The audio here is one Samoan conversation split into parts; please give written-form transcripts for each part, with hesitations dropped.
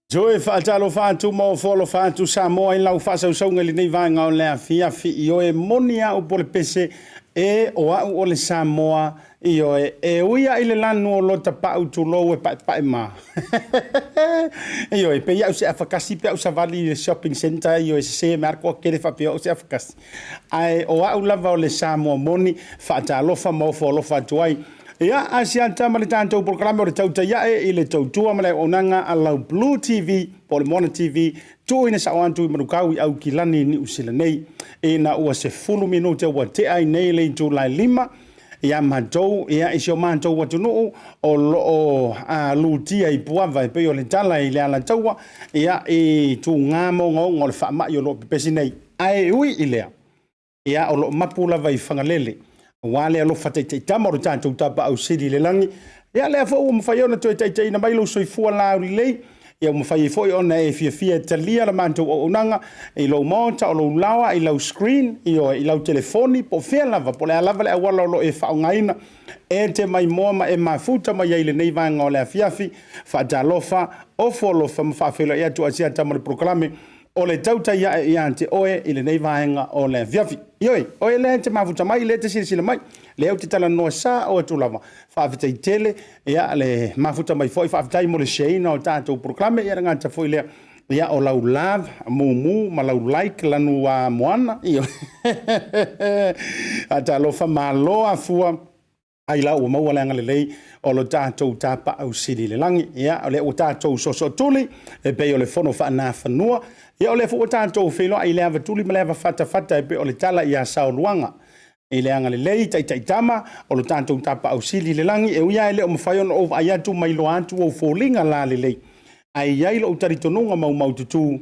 Toe faatalofa atu ma ofo alofa atu Samoa i lau faasausauga i lenei vaega o le afiafi. Ioe, moni au po o le pese e o au o le Samoa, ioe, e ui lava i le lanu o lo ta pau tulou e paepae ma. Ioe, pei au se afakasi pe au savali i le shopping centre, ioe, sese mai lava le toatele faapea o au se afakasi. Ae o au lava o le Samoa moni, faatalofa ma ofo alofa atu ai. Ia, Asiata ma le tatou polokalame o le Tautai Ae i le Tautua ma le Auaunaga a lau Blue TV po o le Moana TV, tuuina sao atu i Manukau i Aukilani i Niu Sila nei. Ina ua 10 minute ua tea ai nei le itula e 5 ia matou, ia, i si o matou atunuu o lo o lutia i Puava e pei o le tala i le Alataua, ia, i tuga ma ogaoga o le faamai o lo o pepesi nei. Ae ui i lea, ia, o lo o mapu lava i Fagalele, aua le alofa taitaitama o le tatou Tapaau Sili i le lagi. Ia, lea foi ua mafai ona toe taitaiina mai lou soifua laulelei, ia ua mafai ai foi ona e fiafia e talia la matou auaunaga i lou maota, o lou laoa, i lau screen, ioe, i lau telefoni, po o fea lava, po o le a lava le auala o lo o e faaaogaina e te maimoa ma e mafuta mai ai i lenei vaega o le afiafi. Faatalofa, ofo alofa ma faafeiloai atu Asiata ma le polokalame o le Tautai Ae ia te Oe i lenei vaega o le afiafi. Ioe, oe lea e te mafuta mai, lea e te silasila mai, lea ou te talanoa sao atu lava. Faafetai tele, ia, le mafuta mai foi, faafetai mo le share ina o tatou polokalame, ia le gata foi lea, ia, o lau love, mumu ma lau like lanu moana, ioe. Faatalofa, malo afua ai la ua maua le agalelei o lo tatou Tapaau Sili i le lagi. Ia, o lea ua tatou soosootuli e pei o le fono faanafanua. Ia, o lea foi ua tatou feiloai i le avatuli ma le avafatafata e pei o le tala ia Saoluaga i le agalelei taitaitama o lo tatou Tapaau Sili i le lagi. E ui lava e le o mafai ona ou vaai atu ma iloa atu ou foliga lalelei, ae i ai lou talitonuga maumaututu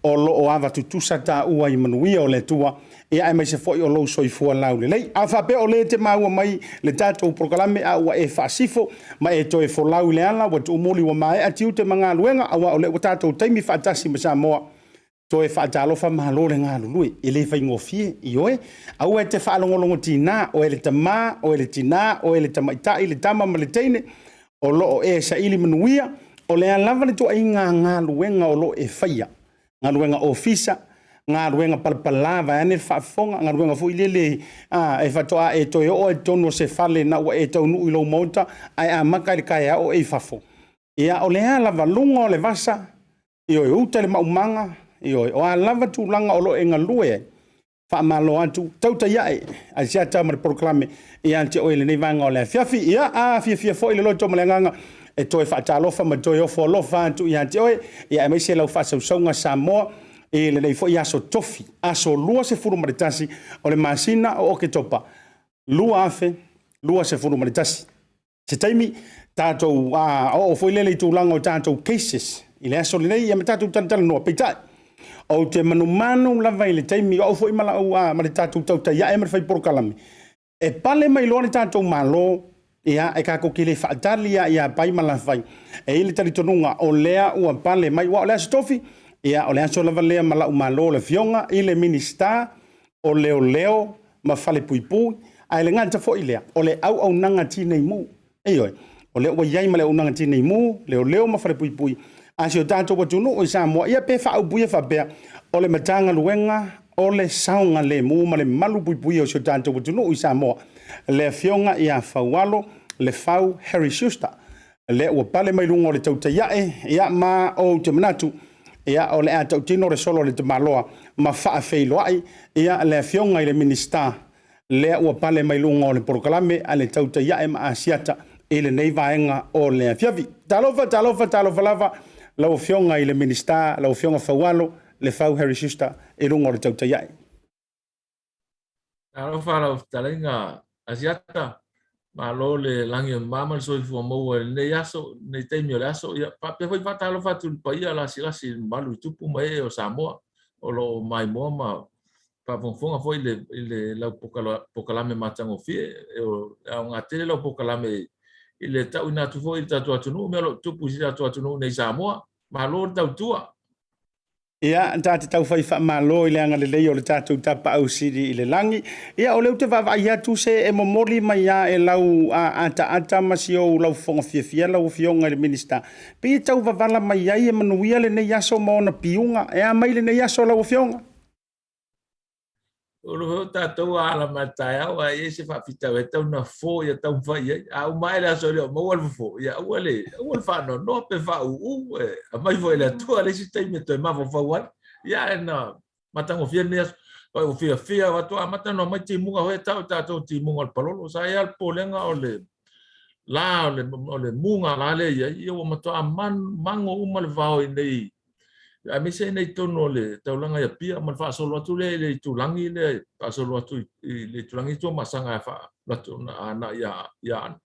o lo o ava tutusa taua i manuia o le Atua, ia aemaise foi o lou soifua laulelei. A faapea o lea e te maua mai le tatou polokalame a ua e faasifo ma e toe folau i le ala ua tuumuli ua maea tiute ma galuega, aua o lea ua tatou taimi faatasi ma Samoa, toe faatalofa malo le galulue, e le faigofie, ioe. Aua e te faalogologotiga, oe le tama, oe le tina, oe le tamaitai, le tama ma le teine, o lo o e saili manuia. O le a lava le ituaiga galuega o lo o e faia, galuega ofisa, galuega palapala vaeane le faafofoga, galuega foi lele e faatoa e toe oo lava i totonu o se fale ina ua e taunuu i lou maota ae amata i le taeao o e i fafo. Ia, o le a lava, luga o le vasa, ioe, uta i le maumaga, ioe, o a lava tulaga o lo o e galue ai, faamalo atu, tautai ae Asiata ma le polokalame ia te oe i lenei vaega o le afiafi. Ia, a fiafia foi le loto ma le agaga e toe faatalofa ma toe ofo alofa atu ia te oe, ia aemaise lau faasausauga Samoa i lenei foi aso tofi, aso 21 o le masina o Oketopa 2021. Se taimi tatou oo foi lele i tulaga o tatou cases i le aso lenei, ia ma tatou talatalanoa. Peitai, ou te manumanu lava i le taimi, o au foi ma lau, ma le tatou tautai ae ma le fai polokalame, e pale mai loa le tatou Malo, ia, e tatou te le faatali lava ia Pai ma Lafai. E i ai le talitonuga o lea ua pale mai, aua o le aso Tofi, ia o le aso lava lea ma lau malo le Afioga i le Minisita o Leoleo ma Falepuipui, ae le gata foi i lea, o le auaunaga tinei mu. Ioe, o lea ua i ai ma le auaunaga tinei mu, leoleo ma falepuipui a si o tatou atunuu i Samoa. Ia pe faaupuia faapea, o le Matagaluega o le Saogalemu ma le Malupuipuia o si o tatou atunuu i Samoa, le Afioga ia Faualo Lefau Harry Schuster, lea ua pale mai luga o le tautai ae, ia ma ou te manatu, ia o le a tautino le solo a le tamaloa ma faafeiloai ia le Afioga i le Minisita lea ua pale mai luga o le polokalame a le Tautai Ae ma Asiata i lenei vaega o le afiafi. Talofa, talofa, talofa lava lau Afioga i le Minisita, lau Afioga Faualo Lefau Harry Schuster i luga o le Tautai Ae. Talofa lau fetalaiga Asiata, malo le lagi e mama le soifua maua i lenei aso, lenei taimi o le aso. Ia, faapea foi faatalofa atu i le paia lasilasi i le mamalu i tupu ma ee o Samoa o lo o maimoa ma faafogafoga foi i le lau polokalame matagofie. E aoga tele lau polokalame i le tauina atu foi i le tatou atunuu mea o lo o tupu i si tatou atunuu nei i Samoa. Malo le tautua. Ia, ta te taufai faamalo i le agalelei o le tatou Tapaau Sili i le lagi. Ia, o lea ou te vaavaai atu se e momoli mai lava e lau ataata ma si ou laufofoga fiafia lau Afioga i le Minisita, pei e tau vavala mai ai e manuia lenei aso ma ona piuga. E a mai lenei aso lau Afioga? Ua lua foi tatou a ala mai le taeao a i ai se faafitauli e tatau ona fofo ia taumafai i ai. A uma ae le aso e le o maua le fofo, ia aua le aua le faanoanoa pe faauu, e aumai foi e le Atua le isi taimi e toe mafaufau ai. Ia ae na matagofie lenei aso. Ua fiafia faatoa amata ona omai timuga foi e tau e tatou timuga o le palolo. Sa i ai lava le popolega o le la o le muga la lea e i ai, ia ua matua mago uma le vao i inei aemaise i inei totonu o le taulaga i Apia ma le faasolo atu lea i le itulagi lea e faasolo atu i le itulagi i Tuamasaga e alu atu agai i Aana.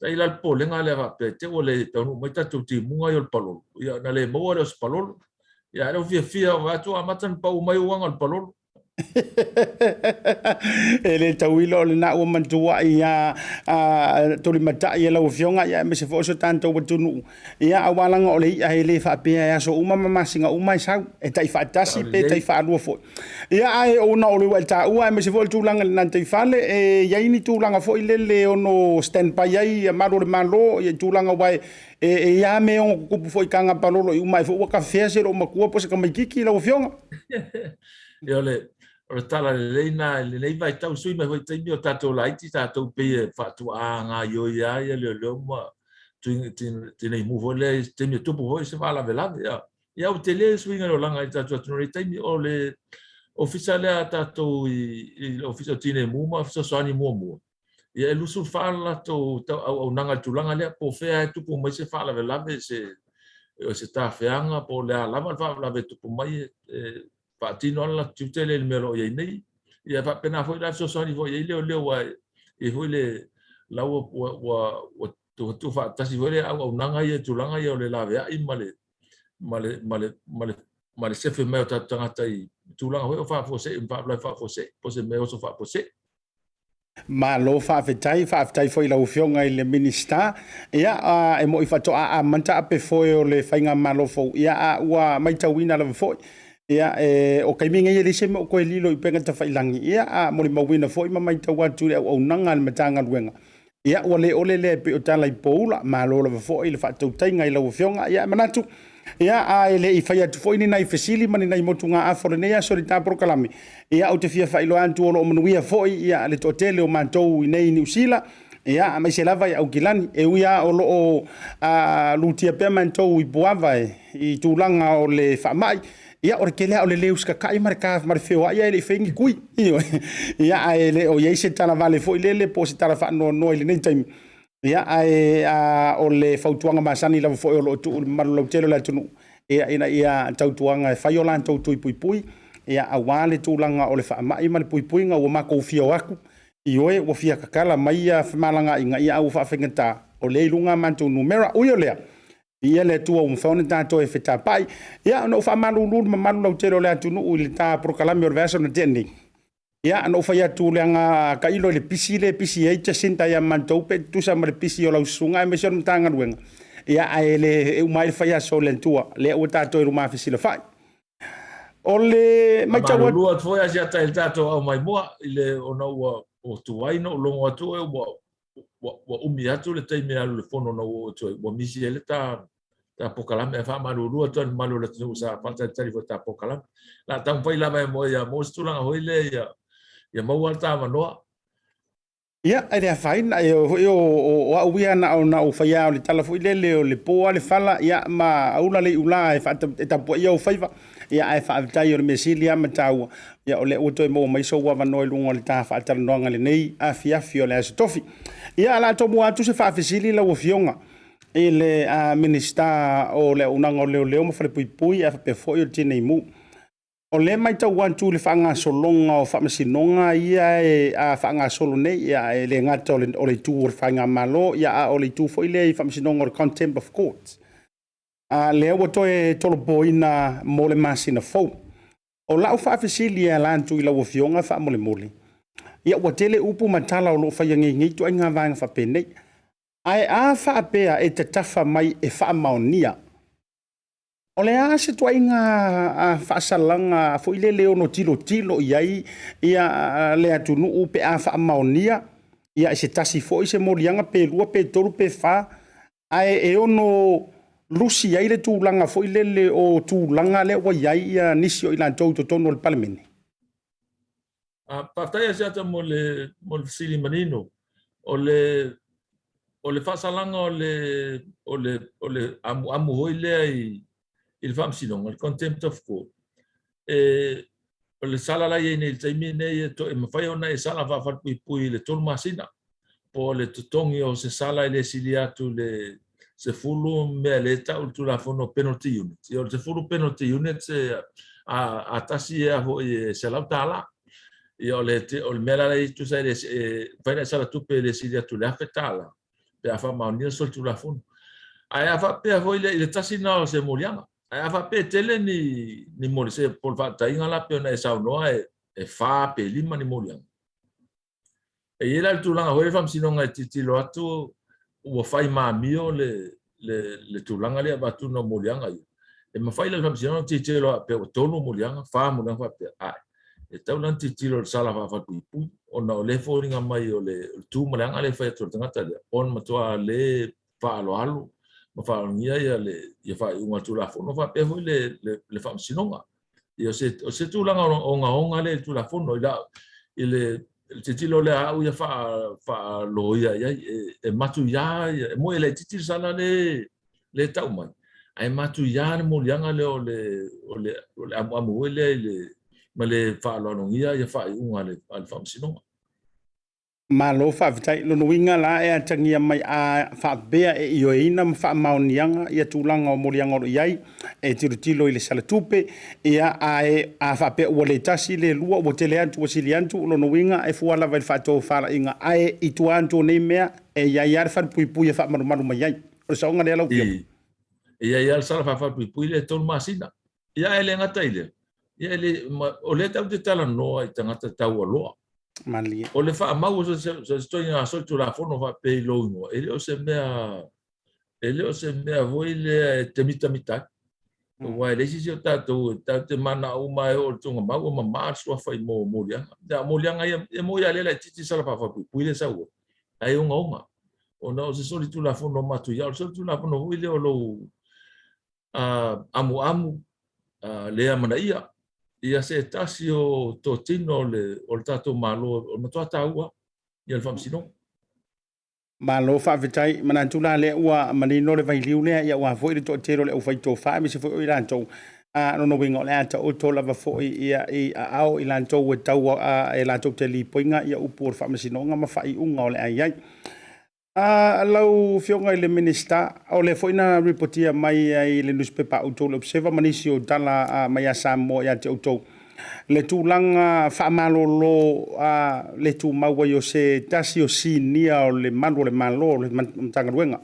Sa i ai la le popolega lea faapea i te i ua le taunuu mai tatou timuga ia o le palolo, ia ona le maua lea o se palolo. Ia a o lea ua fiafia vaai atu ua amata ona pau mai uaga o le palolo. E le tauilo o lena ua matuai a tulimatai e lau Afioga ia aemaise foi o si o tatou atunuu. Ia aua leaga o le i'a e le faapea e aso uma ma masina uma e sau, e tai faatasi pe tai faalua foi. Ia ae ona o le ua e taua aemaise foi o le tulaga i le gataifale, e i ai ni tulaga foi lele e ono stand by ai malu o le Malo i tulaga aua e i ai lava mea e ono tutupu foi i taga palolo i uma ae foi ua tafea se loomatua po o se tamaitiiti lau Afioga. Ia o le o le tala lelei na i lenei vaitau sui mai foi taimi o tatou laiti tatou pei e faatuaa gaioi lava ia leoleo ma tinei mu foi lea i taimi e tupu foi se faalavelave. Ia, ia ua tele le suiga o le olaga i le tatou atunuu i lenei taimi. O le ofisa lea a tatou i le ofisa o tinei mu ma fesoasoani muamua, ia e 24 le latou auaunaga i le tulaga lea, po o fea e tupu mai se faalavelave, se tafeaga, po o le a lava le faalavelave e tupu mai, e faatino lava le latou tiute lea i le mea o lo o i ai nei. Ia e faapena foi la fesoasoani foi i ai leoleo aua e i ai foi le la ua ua ua ua tuufaatasi foi le auaunaga ia i tulaga ia o le laveai ma le ma le ma le ma le ma le sefe mai o tatou tagata i tulaga foi o faafuasei ma faalavelave faafuasei po o se mea e oso faafuasei. Malo faafetai, faafetai foi i lau Afioga i le Minisita. Ia, e moni faatoa amata ape foe o le faigamalo fou, ia, a ua matauina lava foi, ia, e, o taimi nei e leai se mea o toe lilo i upega tafailagi, ia, a molimauina foi ma matau atu i le auaunaga a le Matagaluega. Ia, ua le ole lea e pei o tala i poula. Malo lava foi le faatautaiga i lau Afioga. Ia, e manatu, ia, a e le i fai atu foi ni nai fesili ma ni nai motugaafa o lenei aso i le ta polokalame, ia, ou te fia faailoa atu o lo o manuia foi ia le toatele o matou i inei i Niu Sila, ia, aemaise lava i Aukilani. E ui lava o lo o lutia pea matou i Puava i tulaga o le faamai, ia o le tele lava o le le usitatai ma le ta ma le feoai ae le i faia ni tui. Ioe. Ia ae le o i ai se talavale foi lele po o se tala faanoanoa i lenei taimi. Ia ae o le fautuaga masani lava foi o lo o tuu i le mamalu lautele o le atunuu, ia ina ia tautuana e fai o latou tui puipui, ia aua le tulaga o le faamai ma le puipuiga. Ua matou fia o atu, ioe, ua fia tatala mai femalagaaiga, ae ua faafaigata, o lea e i luga a matou numera. Ui o lea, Viia le Atua ua mafai ona tatou fetapai. Ia ona ou faamalulu i le mamalu lautele o le atunuu i le ta polokalame o le vaiaso na tea nei. Ia na ou fai atu leaga tailo i le pisi lea e pisi ai Jacinta ia matou pe tutusa ma le pisi o lau susuga aemaise o le Matagaluega. Ia ae le e uma ai le fai aso o le Atua, lea ua tatou i lumafesilafai. O le matau atu. Faamalulu atu foi Asiata i le tatou aumaimua i le ona ua tuai ona ou logo atu oe ua ua umi atu le taimi e alu i le fono na ua oo atu ai, ua misi ai le ta ta polokalame. Ae faamalulu atu ai i le mamalu o le atunuu sa faatalitali foi i le ta polokalame. O le a taumafai lava e moe ia maua se tulaga foi lea ia ia maua le ta avanoa. Ia, e le afaina, e oo foi o au ia na ona ou fai lava o le tala foi lele o le po lava le fala, ia ma aula le iula e tapuaia ou faiva. Ia ae faafetai o le mea sili lava ma taua, ia o lea ua toe maua mai sou avanoa i luga o le ta faatalanoaga i lenei afiafi o le Aso Tofi. Ia, o le a tomua atu se faafesili lau Afioga i le Minisita o le Auaunaga o Leoleo ma Falepuipui ae faapea foi o le Tinei Mu. O lea e matau atu i le faagasologa o faamasinoga ia e faagasolo nei, ia, e le gata o le itu o le Faigamalo, ia, a o le itu foi lea i faamasinoga o le Contempt of Court. A lea ua toe tolopoina mo le masina fou. O lau faafesili e ala atu i lau Afioga faamolemole, ia ua tele upu ma tala o lo o faia nei i nei ituaiga vaega faapenei, ae a faapea e tatafa mai e faamaonia, o le a se ituaiga faasalaga foi lele e ono tilotilo i ai le atunuu pe a faamaonia i se tasi foi se moliaga pe lua pe tolu pe fa, ae e ono lusi ai le tulaga foi lele o tulaga lea ua i ai nisi o i latou i totonu o le Palemene? Faafetai Asiata mo le mo le fesili manino. O le o le faasalaga o le o le o le amuamu foi lea i i le faamasinoga, le contempt of court, e o le sala la e i ai nei i le taimi lenei e toe mafai ona e sala faafalepuipui i le 3 masina po o le totogi o se sala e le sili atu i le 10 mea lea e tau i le Tulafono penalty units. Ia o le 10 penalty units e a tasi ea foi e $100. Ia o le o le mea la e tusa e mafai ona e sala tupe e le sili atu i le $1,000 pe a faamaonia le solitulafono. Ae a faapea foi lea i le tasi lena o se moliaga, ae a faapea e tele ni ni moli se po o le faataiga la pei ona e saunoa e e 4 pe 5 ni moliaga. E i ai la le tulaga foi le faamasinoga e tilotilo atu ua fai ma amio le le le tulaga lea e avatu o moliaga ia. E mafai la e le faamasinoga ona tilotilo faapea ua 3 moliaga, 4 moliaga faapea, ae e tatau la ona tilotilo i le sala faafalepuipui ona o lea e foliga mai o le tu ma le aga lea e fai atu e le tagata lea, ona matua le faaaloalo ma faaaloalogia ia le ia faaiuga o le Tulafono faapea foi le le, le faamasinoga. Ia, o se tulaga ogaoga lea i le Tulafono i la i le tilotilo lea a au ia faaloia i ai, e matuia ia, e moi e laitiiti le sala lea e tau mai, ae matuia le moliaga lea o le o le o le amuamu foi lea i le ma le faaaloalogia ia faaiuga a le faamasinoga. Malo faafetai. Lona uiga la e atagia mai a faapea e ioeina ma faamaoniaga ia tulaga o moliaga o lo o i ai, e tilotilo i le sala tupe, ia ae a faapea ua le tasi le lua ua tele atu ua sili atu, o lona uiga e fua lava i le faatofalaiga, ae i tua atu o nei mea e i ai lava le falepuipui e faamalumalu mai ai. O le saoga lea lau Afioga? E i ai lava le sala faafalepuipui lea e 3 masina. Ia ae le gata i lea, ia e le, ma, o lea tatou te talanoa i tagata taualoa. Malie. O le faamau o se se ituaiga solitulafono faapea i lou igoa, e le o se mea, e le o se mea foi lea e te mitamita ai. Aua e leai se isi o tatou e tatou te manao uma e oo i le tuugamau ua mama le suafa i moliaga. Ia, o moliaga ia, e moni lava o lea e laitiiti le sala faafapuipui lea e sau ai, ae ogaoga. Ona o se solitulafono matuia, o le solitulafono foi lea o lou amuamu le amanaia ia se tasi o totino o le tatou Malo, o le matua taua ia le Faamasinoga. Malo faafetai. Manatu la lea ua manino le vailiu lea, ia aua foi le toatele o le aufaitofa aemaise foi o i latou. A lona uiga o le a taoto lava foi ia i aao i latou e tau e latou te lipoiga ia upu o le Faamasinoga ma faaiuga o le a i ai. Lau Afioga i le Minisita, o lea foi na ripotia mai ai i le nusipepa a outou le Observer ma nisi o tala mai ia Samoa ia te outou le tulaga faamalolo le tumau ai o se tasi o sinia o le malu o le Malo o le Matagaluega,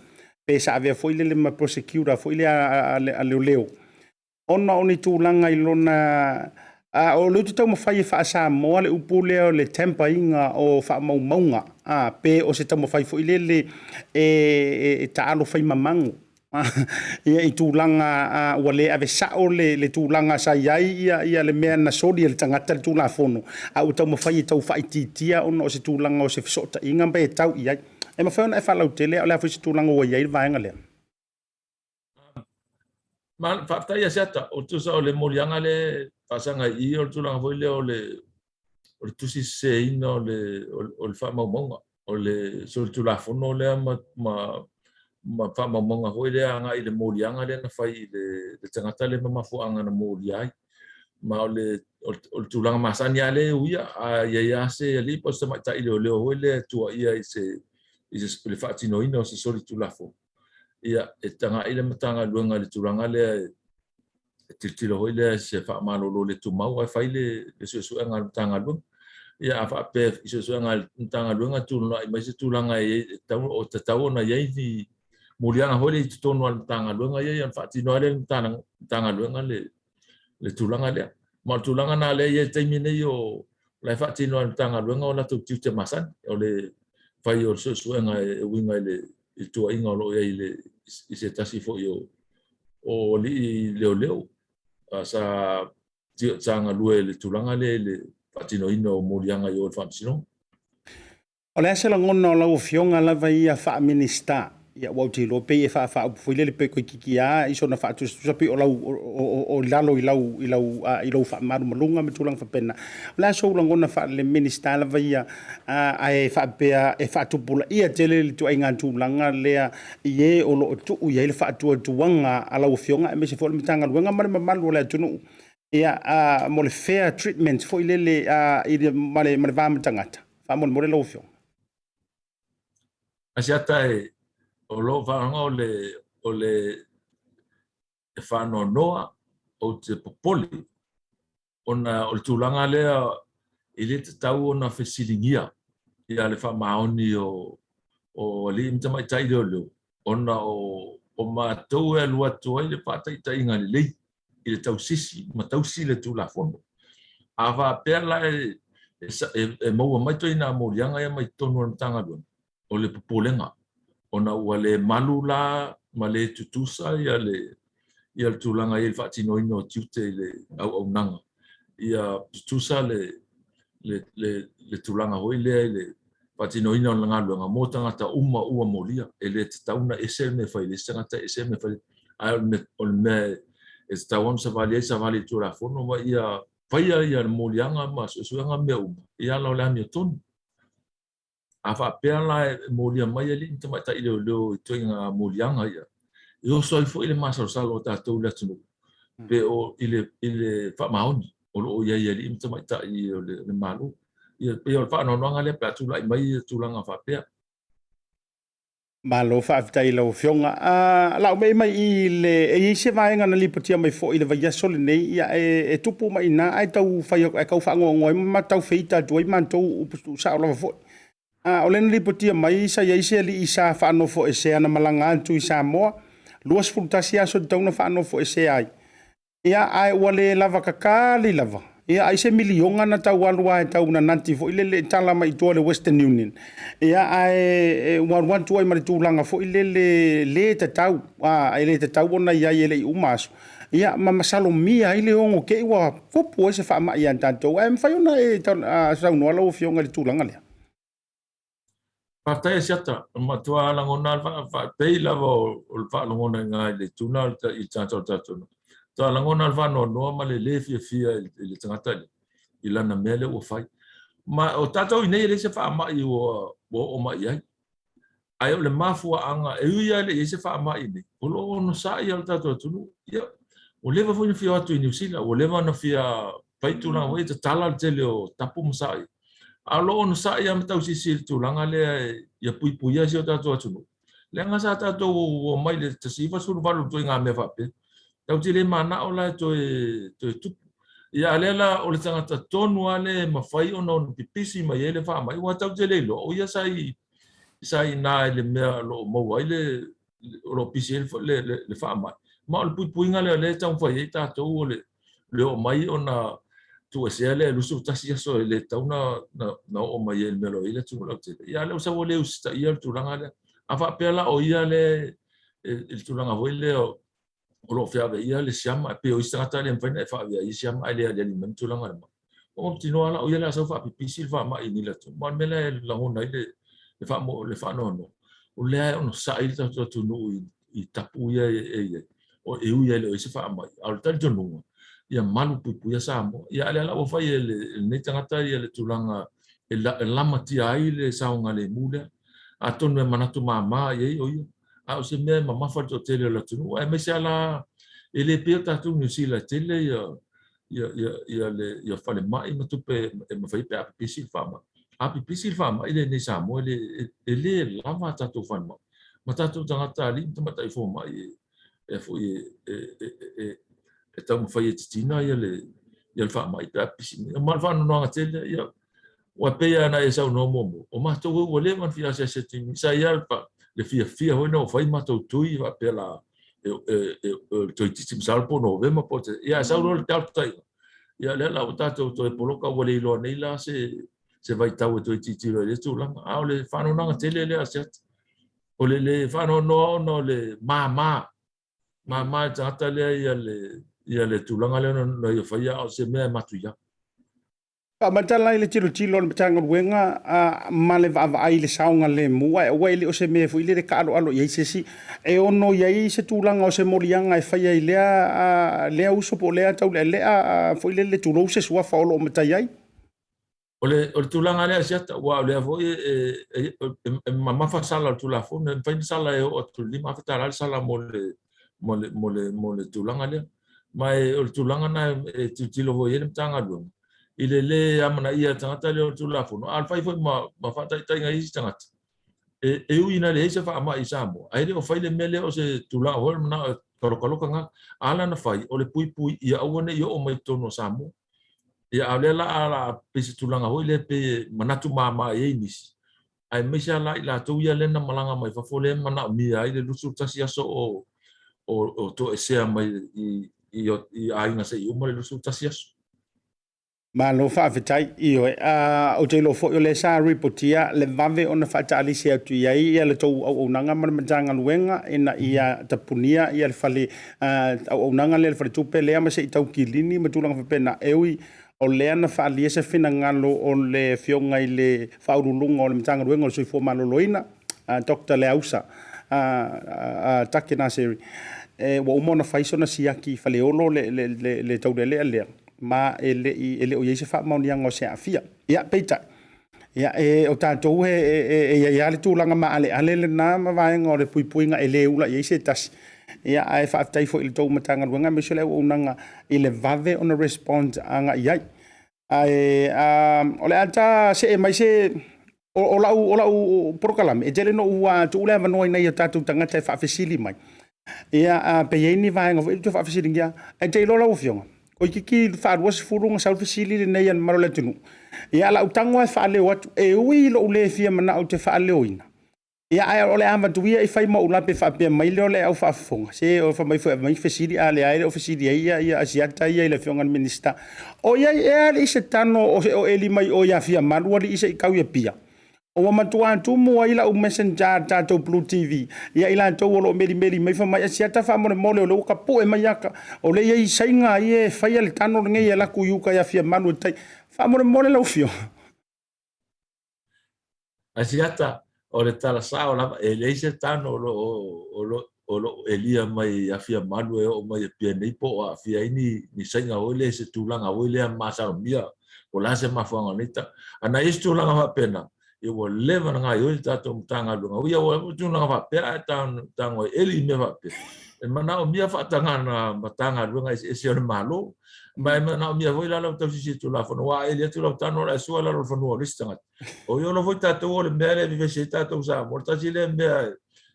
pe sa avea foi lele ma prosecutor foi lea a leoleo, ona o ni tulaga i lona... o lea ou te taumafai e faa-Samoa le upu lea o le tamper ina o faamaumauga, pe o se taumafai foi lele e taalo fai mamago ia i tulaga ua le ave sao le tulaga sa i ai le mea na soli e le tagata le Tulafono, a ua taumafai e tau faaitiitia ona o se tulaga o se fesootaiga pe tau i ai. E mafai ona e faalautele, o le a foi se tulaga ua i ai le vaega lea? Faafetai Asiata, o tusa o le moliaga lea e faasaga i i, o le tulaga foi lea o le tusi seseina o le faamaumauga, o le solitulafono lea ma faamaumauga foi lea agai i le moliaga lea na fai i le tagata lea ma mafuaaga na molia ai. Ma o le tulaga masani lava lea e uia, a i ai lava se alii po o se tamaitai leoleo foi lea e tuuaia i le faatinoina o se solitulafono, ia, e tagai le Matagaluega i le tulaga lea e tilotilo foi lea i se faamalolo le tumau ae fai le suesuega a le Matagaluega. Ia, a faapea i suesuega a le Matagaluega e tulai mai se tulaga e tatau ona i ai ni moliaga foi lea i totonu o le Matagaluega ia, ona faatino lava lea e le Matagaluega le tulaga lea. Ma o le tulaga lena lea e i ai i le taimi nei, o la e faatino e le Matagaluega o latou tiute masani, o le fai o le suesuega e uiga i le tuuaiga o lo o i ai i se tasi foi o alii leoleo sa galue i le tulaga lea i le faatinoina o moliaga i o i le Faamasinoga. O le a se lagona o lau Afioga lava ia faa-Minisita? Ia, aua ou te iloa pei e faafaaupu foi lele pe toeitiiti lava i sona faatusatusa pei o lau o i lalo i lau i lau i lou faamalumaluga ma tulaga faapena. O le a sou lagona faale-Minisita lava ia ae faapea e faatupulaia tele le ituaiga tulaga lea i e o lo o tuu i ai le faatuatuaga a lau Afioga aemaise foi o le Matagaluega ma le mamalu o le atunuu ia, mo le fair treatment foi lele i le, ma le, ma le va ma tagata? Faamolemole lau Afioga. Asiata e, o lou faalogo o le, o le e faanoanoa, ou te popole, ona o le tulaga lea e le tatau ona fesiligia ia le faamaoni o, o alii ma tamaitai leoleo, ona o, o matou e alu atu ai le faataitaiga lelei i le tausisi ma tausi le Tulafono. A faapea la e maua mai ituaiga moliaga ia mai totonu o le Matagaluega, o le popolega ona ua le malu la ma le tutusa ia le ia le tulaga i le faatinoina o tiute i le auaunaga, ia tutusa le le tulaga foi lea i le faatinoina o le galuega mo tagata uma ua molia. E le tatau ona ese le mea e fai i le isi tagata, ese le mea e fai, ae o le mea e tatau ona savali ai, savali i le Tulafono ma ia faia ia le moliaga ma suesuega mea uma i ala o le amiotonu. A faapea la e molia mai alii ma tamaitai leoleo i ituaiga moliaga ia, e oso ai foi le masalosalo o tatou i le atunuu pe o i le faamaoni o lo o i ai i alii ma tamaitai o le Malo. Ia, pei o le faanoanoaga lea pe a tulai mai tulaga faapea. Malo faafetai i lau Afioga. O le a ou me'i mai i le... E i ai se vaega na lipotia mai foi i le vaiaso lenei, ia e tupu mai i ina ae tau fai ae tau faanoanoa ai ma tau feita atu ai matou upu tuusao lava foi. O lea na lipotia mai sa i ai se alii sa faanofoesea na malaga atu i Samoa, 21 aso e tatau ona faanofoesea ai. Ia, ae ua le lava kakali lava. Ia, ai se miliona na tau alu lava e tau nanati foi lele e tala mai i tua i le Western Union. Ia, ae ua alu atu ai ma le tulaga foi lele le tatau, e le tatau ona i ai e le i uma aso. Ia, ma masalomia ai le ono te i ua tupu ai se faamai ia tatou. Ae mafai ona e saunoa lau Afioga i le tulaga lea? Faafetai Asiata, e matua lagona lava le faapei lava o le faalogona i ina i le itu lena i le tagata o le tatou nuu. Matua lagona le faanoanoa ma le le fiafia i le tagata lea i lana mea lea ua fai. Ma o tatou i inei e leai se faamai ua oo mai i ai. Ae o le mafuaaga, e ui lava e le i i ai se faamai i inei, o lo o onosai lava le tatou atunuu. Ia, ua leva foi ona fia o atu i Niu Sila, ua leva ona fia fai tulaga foi ia, tatala le tele o tapu ma saoia. A o lo o onosai lava ma tausisi i le tulaga lea ia puipuia si o tatou atunuu. Leaga sa tatou omai i le 1918 i ituaiga mea faapea. Tatou te le manao la e toe tupu. Ia a o lea la o le tagata tonu lava lea e mafai ona ono pipisi mai ai le faamai, aua tatou te le iloa, o ia sa i ina i le mea o lo o maua ai le, o lo o pisi ai le faamai. Ma o le puipuiga lea o lea e taumafai ai tatou o le oo mai ona tuuesea lea e 21 aso e le tatau ona oo mai ai i le mea o lo o i ai le atunuu lautele. Ia a o lea ua sau ua le usitaia le tulaga lea. A faapea la o ia lea i le tulaga foi lea o lo o feaveaia le siama, e pei o isi tagata e le mafai ona e faavea ai siama ae le aliali mai ni tulaga o le mai. Ua mautinoa la o ia le a sau faapipisi le faamai i ni le atunuu. Ma o le mea lea e lagona ai le faanoanoa, o lea e onosai le tatou atunuu i tapu ia e i ai, e ui lava e le o i ai se faamai, a o le talitonuga, ia malupuipuia Samoa. Ia a o lea la ua fai e lenei tagata le tulaga e lamatia ai le saogalemu lea. Atonu e manatu mama i ai o ia, a o se mea e mamafa i le toatele o le atunuu, aemaise lava la e le pei o tatou Niu Sila e tele ia falemai ma tupe e mafai pe a pipisi le faamai. A pipisi le faamai lea i Samoa, e le lava a tatou falemai ma tatou tagata alii ma tamaitai fomai e taumafai e titina le faamai pe a pipisi mai. Ma le faanoanoaga tele, ia, Aua e pei lava ona e saunoa muamua, o matou foi ua leva ona fia asiasi atu i sa i ai le fiafia foi ina ua fai matou tui faapea la toeitiiti masalo po o Novema po o se, ia ae sau loa le Delta ia, ia lea la ua tatou toe poloka ua le iloa nei la se vaitau e toe tilotilo ai i lea tulaga. A o le faanoanoaga tele lea a Asiata, o le le faanoanoa ona o le mama, mama i le tagata lea ia le tulaga lea na ia faia a o se mea e matuia. Faamatala i le tilotilo a le Matagaluega ma le vaavaai i le saogalemu, ae aua e le o se mea foi lele e taaloalo i ai se isi, e ono i ai se tulaga o se moliaga e faia i lea uso po o lea taulealea foi lele tulou se suafa o lo o matai ai. O le tulaga lea Asiata, aua o lea foi e mamafa sala o le Tulafono, e mafai ona sala e oo atu i le $5,000 le sala mo le tulaga lea. Ma o le tulaga lena e tilotilo foi i ai le Matagaluega, i le le amanaia e le tagata lea o le Tulafono, a o le fai foi ma faataitaiga i isi tagata, e ui ina leai se faamai i Samoa, ae le o fai le mea lea o se tulaga foi o le manao e talokaloka galo. A la na fai, o le puipui ia aua ne i oo mai i totonu o Samoa. Ia, a o lea la a pei se tulaga foi lea pei e manatu mama i ai nisi, aemaise lava la i latou ia lea na malaga mai fafo lea e manaomia ai le 21 aso o toesea mai i aiga se i uma le 21 aso. Malo faafetai. Ioe. Ou te iloa foi o lea sa ripotia le vave ona faataalisi atu i ai le tou auaunaga ma le Matagaluega ina ia tapunia le fale auaunaga lea, le faletupe lea ma se i tau kilini ma tulaga faapena. E ui o lea na faaalia se finagalo o le Afioga i le Faauluuluga o le Matagaluega o le Soifua Maloloina, Doctor Leausa Take Naseri, ua uma ona fai sona siaki i Faleolo le taulealea lea, ma e le o i ai se faamaoniaga o se aafia. Ia, peitai, ia, o tatou e i ai lava le tulaga maaleale lena ma vaega o le puipuiga e le ula i ai se tasi. Ia, ae faafetai foi i le tou Matagaluega aemaise o le auaunaga i le vave ona respond agai i ai. Ae o le a ta see mai se o lau polokalame, e tele ina ou tuu le avanoa i nai o tatou tagata e faafesili mai. Ia, pe i ai ni vaega foi e toe faafesiligia. Ae te iloa lau Afioga, toeitiiti faa-20 ona sau le fesili lenei a le mamalu o le atunuu. Ia, o lau tago lava e faaleo atu, e ui i lou le fia manao ou te faaleoina, ia ae o le a avatu ia i fai ma ou lape faapea mai lea o le au faafofoga, se fai mai foi e aumai fesili, a o lea lava e le o fesili ai Asiata ia i le Afioga i le Minisita. O i ai ea alii se tano o eli mai o i Afiamalu alii se i tau i Apia? Ua matua tumu ai lau messenger le tatou Blue TV ia i latou o lo o melimeli mai fai mai Asiata faamolemole o lea ua tapue mai ata o lea e i ai Saina ia e faia le tano lenei e alu atu i uta i Afiamalu e tai. Faamolemole lau Afioga. Asiata, O le tala sao lava, e leai se tano o lo o, o lo, o lo o elia mai Afiamalu e oo mai Apia nei po o aafia ai ni, ni saiga foi lea i se tulaga foi lea masalomia po o le a se mafuaaga o nei tala. A na i ai se tulaga faapena, ia ua leva ona gaoioi le tatou Matagaluega. Ui ua tulaga faapea ae tago e eli i mea faapea. E manaomia faatagaga Matagaluega eseese o le Malo. Ma e manaomia foi la lau tausisi i Tulafono, aua a eli atu lau tano o le a sua i lalo o le fanua o le isi tagata. O i ola foi tatou o le mea lea e vevesi ai tatou Samoa, le tasi lea mea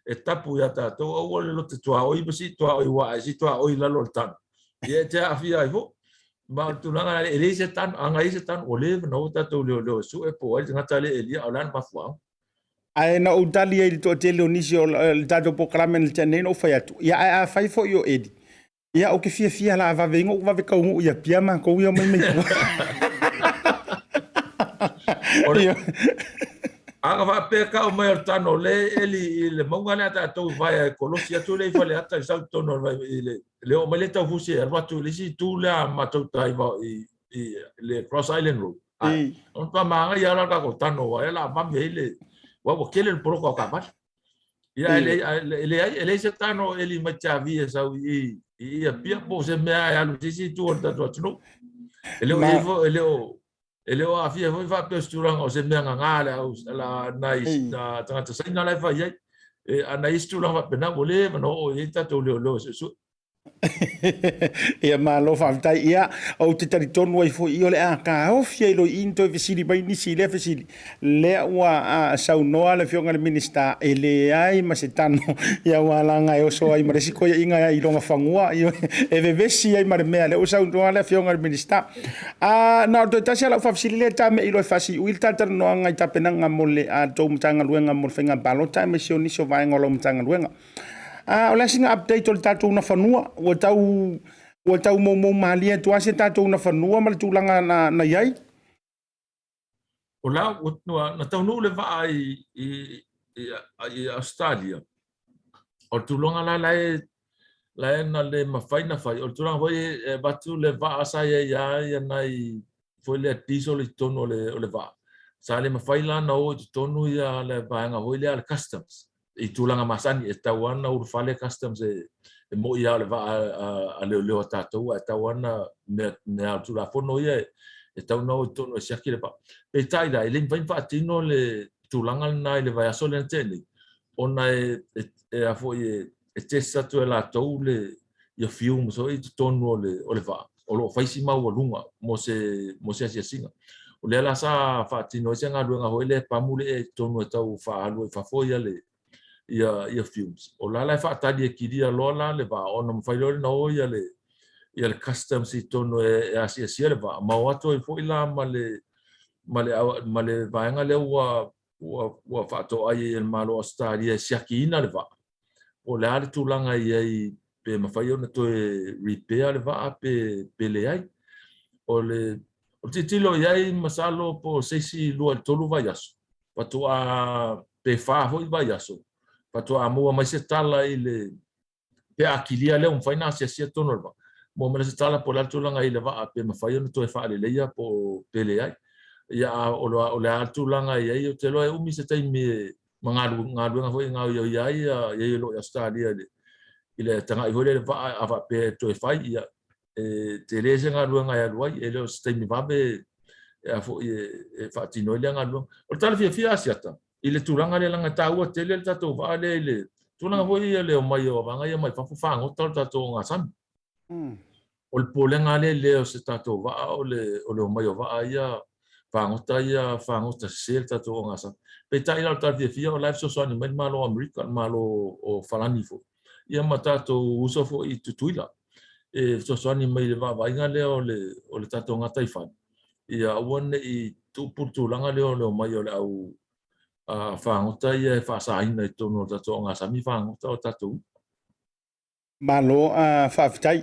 e tapu ia tatou, aua le lote tuaoi ma sii tuaoi aua a e sii tuaoi i lalo o le tano, ia e te aafia ai foi. Ma o le tulaga lea, e leai se tano, a na i ai se tano, ua leva ona o tatou leoleo e sue po o ai le tagata lea e elia, a o le a le mafuaaga. Ae na ou tali ai i le toatele o nisi o le tatou polokalame na tea nei na ou fai atu, ia ae afai foi o Eli, ia ou te fiafia la vave ai ona ou vave taunuu i Apia matou ia omai mai tua. O le, a na faapea tau mai o le tano o lea e eli i le mauga lea a tatou i vaea e kolosi atu lea i Faleata i sau i totonu o le vai i le le oo mai lea taufusi e alu atu i le isi itu lea a matou tai i i le Cross Island Road. Ai, ona matua manaia lava la le tatou tano aua e la vave ai le aua ua tele le poloka o taavale. Ia e leai e leai se tano o eli mai Tiavi e sau i i Apia po o se mea e alu i se isi itu o le tatou atunuu. E le o i ai foi e le o e le o aafia foi faapea o se tulaga o se mea gaga le au la nai tagata Saina la e fai ai. E, a na i ai se tulaga faapena ua leva ona oo i ai tatou leoleo e suesue. Ia malo faafetai. Ia, ou te talitonu ai foi o le a taofi ai loa i i ni toe fesili mai nisi i lea fesili. Lea ua saunoa le Afioga i le Minisita e leai ma se tano ia aua leaga e oso ai ma le isi toeaiina i lona fanua e vevesi ai ma le mea lea ua saunoa le Afioga i le Minisita. Na o le toe tasi lava lau faafesili lea e tamei loa e faasiui le talatalanoaga i tapenaga mo le tou Matagaluega mo le faiga palota aemaise o nisi o vaega o lau Matagaluega. A o le a sina update o le tatou Nafanua? Ua tau ua tau moumou malie atu lava se tatou Nafanua ma le tulaga na, na i ai? O la ua na taunuu le vaa i, i, i, i Australia. O le tulaga la la e la e na le mafai na fai. O le tulaga foi e avatu le vaa sa i ai lava ia nai foi lea diesel i totonu o le, o le vaa. Sa le mafai la na o i totonu ia le vaega foi lea a le customs. I tulaga masani, e tatau lava ona ulufale customs e, e mo'i lava o le vaa a, a leoleo a tatou, ae tatau lava ona mea, mea o le Tulafono ia e, e tatau ona o i totonu e siaki le vaa. Peitai la, e le mafai ona faatino le tulaga lena i le vaiaso lea na tea nei, ona e, e, e, a foi, e, e test atu e latou le, ia fumes foi i totonu o le, o le vaa, o lo o fai si maualuga mo se, mo se asiasiga. O lea la sa faatino ai se galuega foi lea e pamu le ea i totonu e tau faaalu ai i fafo ia le, ia, ia fumes. O la la e faatali e kilia loa la le vaa ona mafai loa ona o ia le, ia le customs i totonu e, e asiasia le vaa, ma o atu ai foi la ma le, ma le, ma le vaega lea ua, ua, ua faatoai ai e le Malo o Ausetalia e siakiina le vaa. Po o le a le tulaga e i ai pe mafai ona toe repair le vaa pe, pe leai. O le, o le tilotilo i ai masalo po o se isi 2 i le 3 vaiaso, faatoa, pe 4 foi vaiaso, faatoa maua mai se tala i le, pe a kilia lea ua mafai ona asiasia totonu o le vaa, maua mai se tala po o le a le tulaga i le vaa pe mafai ona toe faaleleia po o pe leai. Ia, a o le a le tulaga e i ai, ou te iloa e umi se taimi e ma galuega foi e gaoioia ai e o lo o i Ausetalia i le tagai foi lea i le vaa a faapea e toe fai, ia, e tele se galuega e alu ai, e le o se taimi vave e a foi e faatino ai lea galuega. O le tala fiafia Asiata i le tulaga lea leaga e taua tele le tatou vaa lea i le tulaga foi ia le omai o vaega ia mai fafo fagota o le tatou ogasami. O le popolega lea le o se tatou vaa o le o le omai o vaa ia fagota ia fagota sese le tatou ogasami. Peitai la o le tala fiafia o la e fesoasoani mai le Malo o Amerika, le Malo o Falani foi, ia ma tatou uso foi i Tutuila e fesoasoani mai i le vaavaaiga lea o le o le tatou gataifale, ia aua ne i tupu le tulaga lea o le omai o le au fagota ia e faasaina i totonu o le tatou ogasami fagota o tatou i'a. Malo faafetai.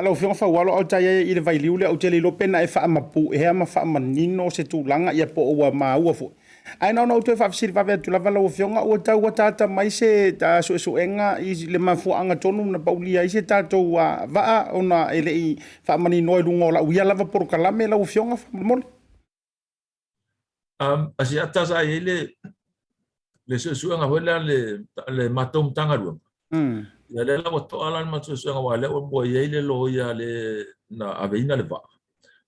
Lau Afioga Faualo, a o tai ai i le vailiu lea, ou te le iloa pe na e faamapu'ea ma faamanino se tulaga ia po o ua maua foi. Ae na ona ou toe faafesili vave atu lava lau Afioga, ua tau ataata mai se suesuega i le mafuaaga tonu na paulia ai se tatou vaa ona e le i faamaninoa i luga o lau ia lava polokalame lau Afioga faamolemole? Asiata sa i ai le... le suesuega foi lea a le matou Matagaluega. Ia lea la ua to'a la le matou suesuega aua lea ua i ai le loia le na aveina le vaa.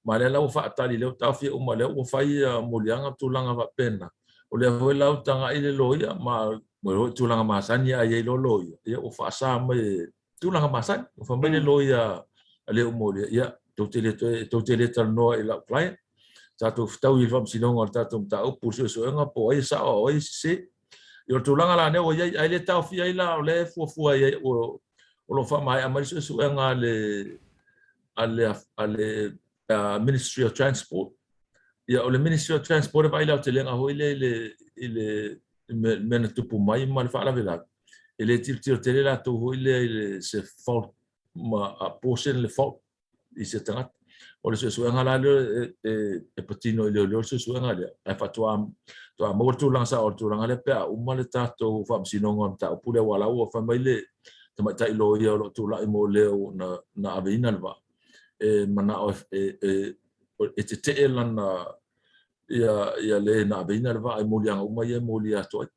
Ma lea la ua faatali lea ua taofia uma lea ua fai moliaga ma tulaga faapena. O lea foi la ua tagai le loia ma ua tulaga masani a i ai loa loia, ia ua faasa mai e tulaga masani. Ua fai mai le loia a le molia, ia tou te le toe tou te le talanoa i lau client. Tatou fetaui i le faamasinoga o le tatou mataupu, suesuega po o ai e sao a o ai e sese. Ia o le tulaga la lea ua i ai, ae le taofia ai la o lea e fuafua i ai o lo o faamaea mai le suesuega a le a le a le Ministry of Transport. Ia o le Ministry of Transport e vaai i le aotelega foi lea i le i le mea na tupu mai ma le faalavelave. E le tilotilo tele latou foi lea i le se fault ma apportion le fault i se tagata. O le suesuega la lea e patino i leoleo le suesuega lea, ae faatoa maua le tulaga sao o le tulaga lea pe a uma le tatou faamasinoga o le mataupu lea, aua la ua fai mai le tamaitai loia o lo o tulai mo le na aveina le vaa, e manao e tetee lana ia le na aveina le vaa i moliaga uma ia e molia atu ai.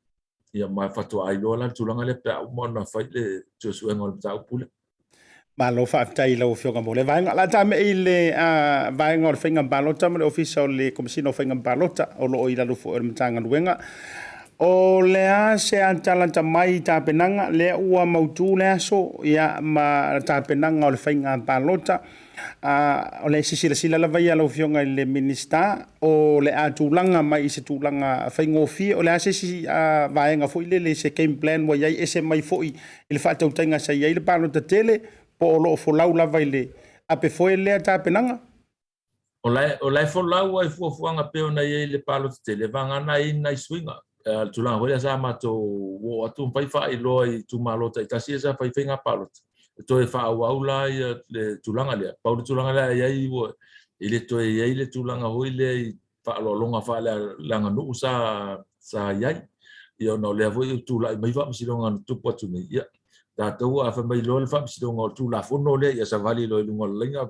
Ia ma faatoa iloa la le tulaga lea pe a uma ona fai le suesuega o le mataupu lea. Malo faafetai i lau Afioga mo lea vaega. O le a tame'i i le vaega o le Faiga Palota ma le Ofisa o le Komesina o Faiga Palota o lo o i lalo foi o le Matagaluega. O le a se atalata mai i tapenaga lea ua mautu le aso ia, ma tapenaga o le Faiga Palota? O le se silasila lava ia a lau Afioga i le Minisita, o le a tulaga mai i se tulaga faigofie? O le a se isi vaega foi lele, se game plan ua i ai, ese mai foi i le faatautaiga sa i ai le palota tele, po o lo o folau lava i le ape foe lea tapenaga? O la e folau ai fuafuaga pei ona i ai le palota tele, vagana ai nai suiga. Le tulaga foi lea sa matou oo atu ma fai faailoa i itumalo taitasi ia sa fai faiga palota, e toe faaauau la ia le tulaga lea. Pau le tulaga lea e i ai, ua e le toe i ai le tulaga foi lea i faaaloaloga faaleaganuu sa i ai. Ia ona o lea foi ua tulai mai faamasinoga na tupu atu nei, ia tatou a fai mai loa le faamasinoga o le Tulafono lea, ia savali loa i luga o le laina,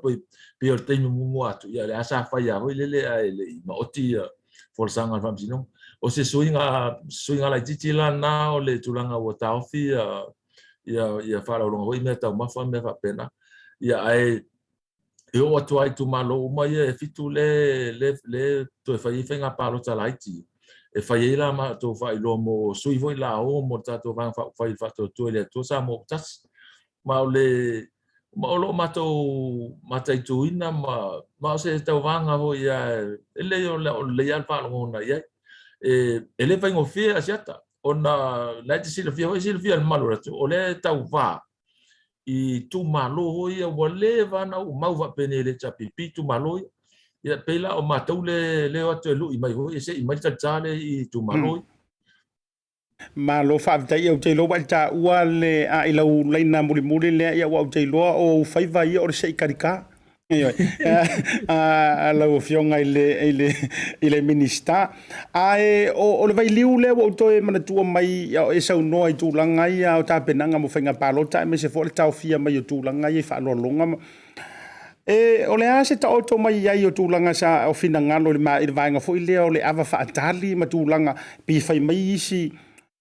pei o le taimi muamua atu, ia lea sa fai lava foi lele ae le i maoti ia folasaga a le faamasinoga. O se suiga laitiiti la lena o le tulaga ua taofi ia faaaloaloga foi i mea taumafa ma mea faapena. Ia ae e oo atu lava i itumalo uma ia e 7 le toe fai ai faiga palota laiti, e fai ai la matou faailoa mo sui foi la o mo le tatou Vaega Faaupufai i le Faatuatua i le Atua Samoa ua Tasi. Ma o le ma o lo o matou mataituina ma o se tauvaga foi a e lelei o lelei lava le faalogona i ai. E le faigofie Asiata ona la e te silafia foi, silafia e le mamalu o le atunuu, o lea e tauva i itumalo foi ia ua leva ona uumau faapenei e le HRPP itumalo ia. Ia pei la o matou le o atu e lui mai foi e se'i mai le talita lea i itumalo ia. Malo faafetai. Ou te iloa ua e taua le a i lau laina mulimuli lea, ia ua ou te iloa o ou faiva ia o le se'i talita. Ioe. A lau Afioga i le Minisita. Ae o le vailiu lea ua ou toe manatua mai e saunoa i tulaga ia o tapenaga mo faiga palota aemaise foi o le taofia mai o tulaga ia i faaaloaloga. O le a se taoto mai ai o tulaga sa o finagalo i le vaega foi lea o le ava faatali ma tulaga pei fai mai isi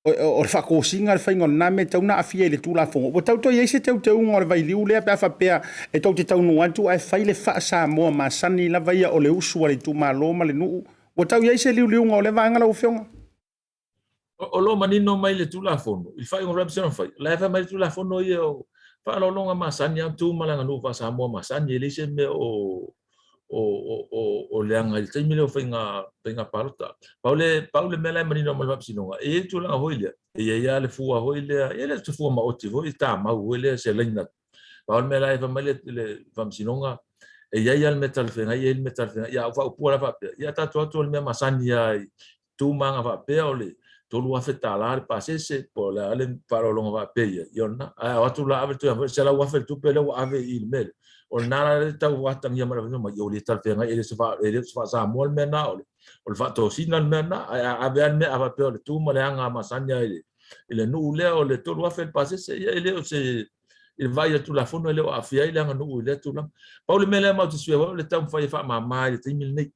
o le faatosina le faiga o lena mea e tatau ona aafia i le Tulafono. Ua tau toe i ai se teuteuga o le vailiu lea pe a faapea e tou te taunuu atu ae fai le faa-Samoa masani lava ia o le usu a le itumalo ma le nuu. Ua tau i ai se liuliuga o lea vaega lau Afioga? O lo o manino mai le Tulafono i le faaiuga o le fai, o la e fai mai le Tulafono ia o faaaloaloga masani a tu ma le aganuu faa-Samoa masani, e leai se mea o leaga i le taimi lea o faiga palota. Pau le mea la e manino mai le faamasinoga, e i ai le tulaga foi lea, e i ai lava le fua foi lea, e le o se fua maoti foi, tamau foi lea, se laina. Pau le mea la e fai mai le faamasinoga, e i ai lava le mea talafeagai, e i ai le mea talafeagai. Ia, a ou faaupua la faapea, ia tatou o atu o le mea masani lava i tu ma aga faapea o le $3,000 le pasese, po o le a le faaaloaloga faapea ia, ia o lena. Ae o atu la ave le tulaga foi, $100,000 le tupe lea ua ave i le mea lea. O lena la le tau atagia mai le mai, o le talafeagai, e le o se faa-Samoa le mea lena, o le faatosina le mea lena. Ae a ave lava le mea a faapea o le tu ma le aga masani lava i le nuu lea o le $3,000 le pasese, ia e le o se i le vaai i le Tulafono e le o aafia ai le aganuu i lea tulaga. Pau le mea lea matou te suia foi o le taumafai e faamama i le taimi lenei.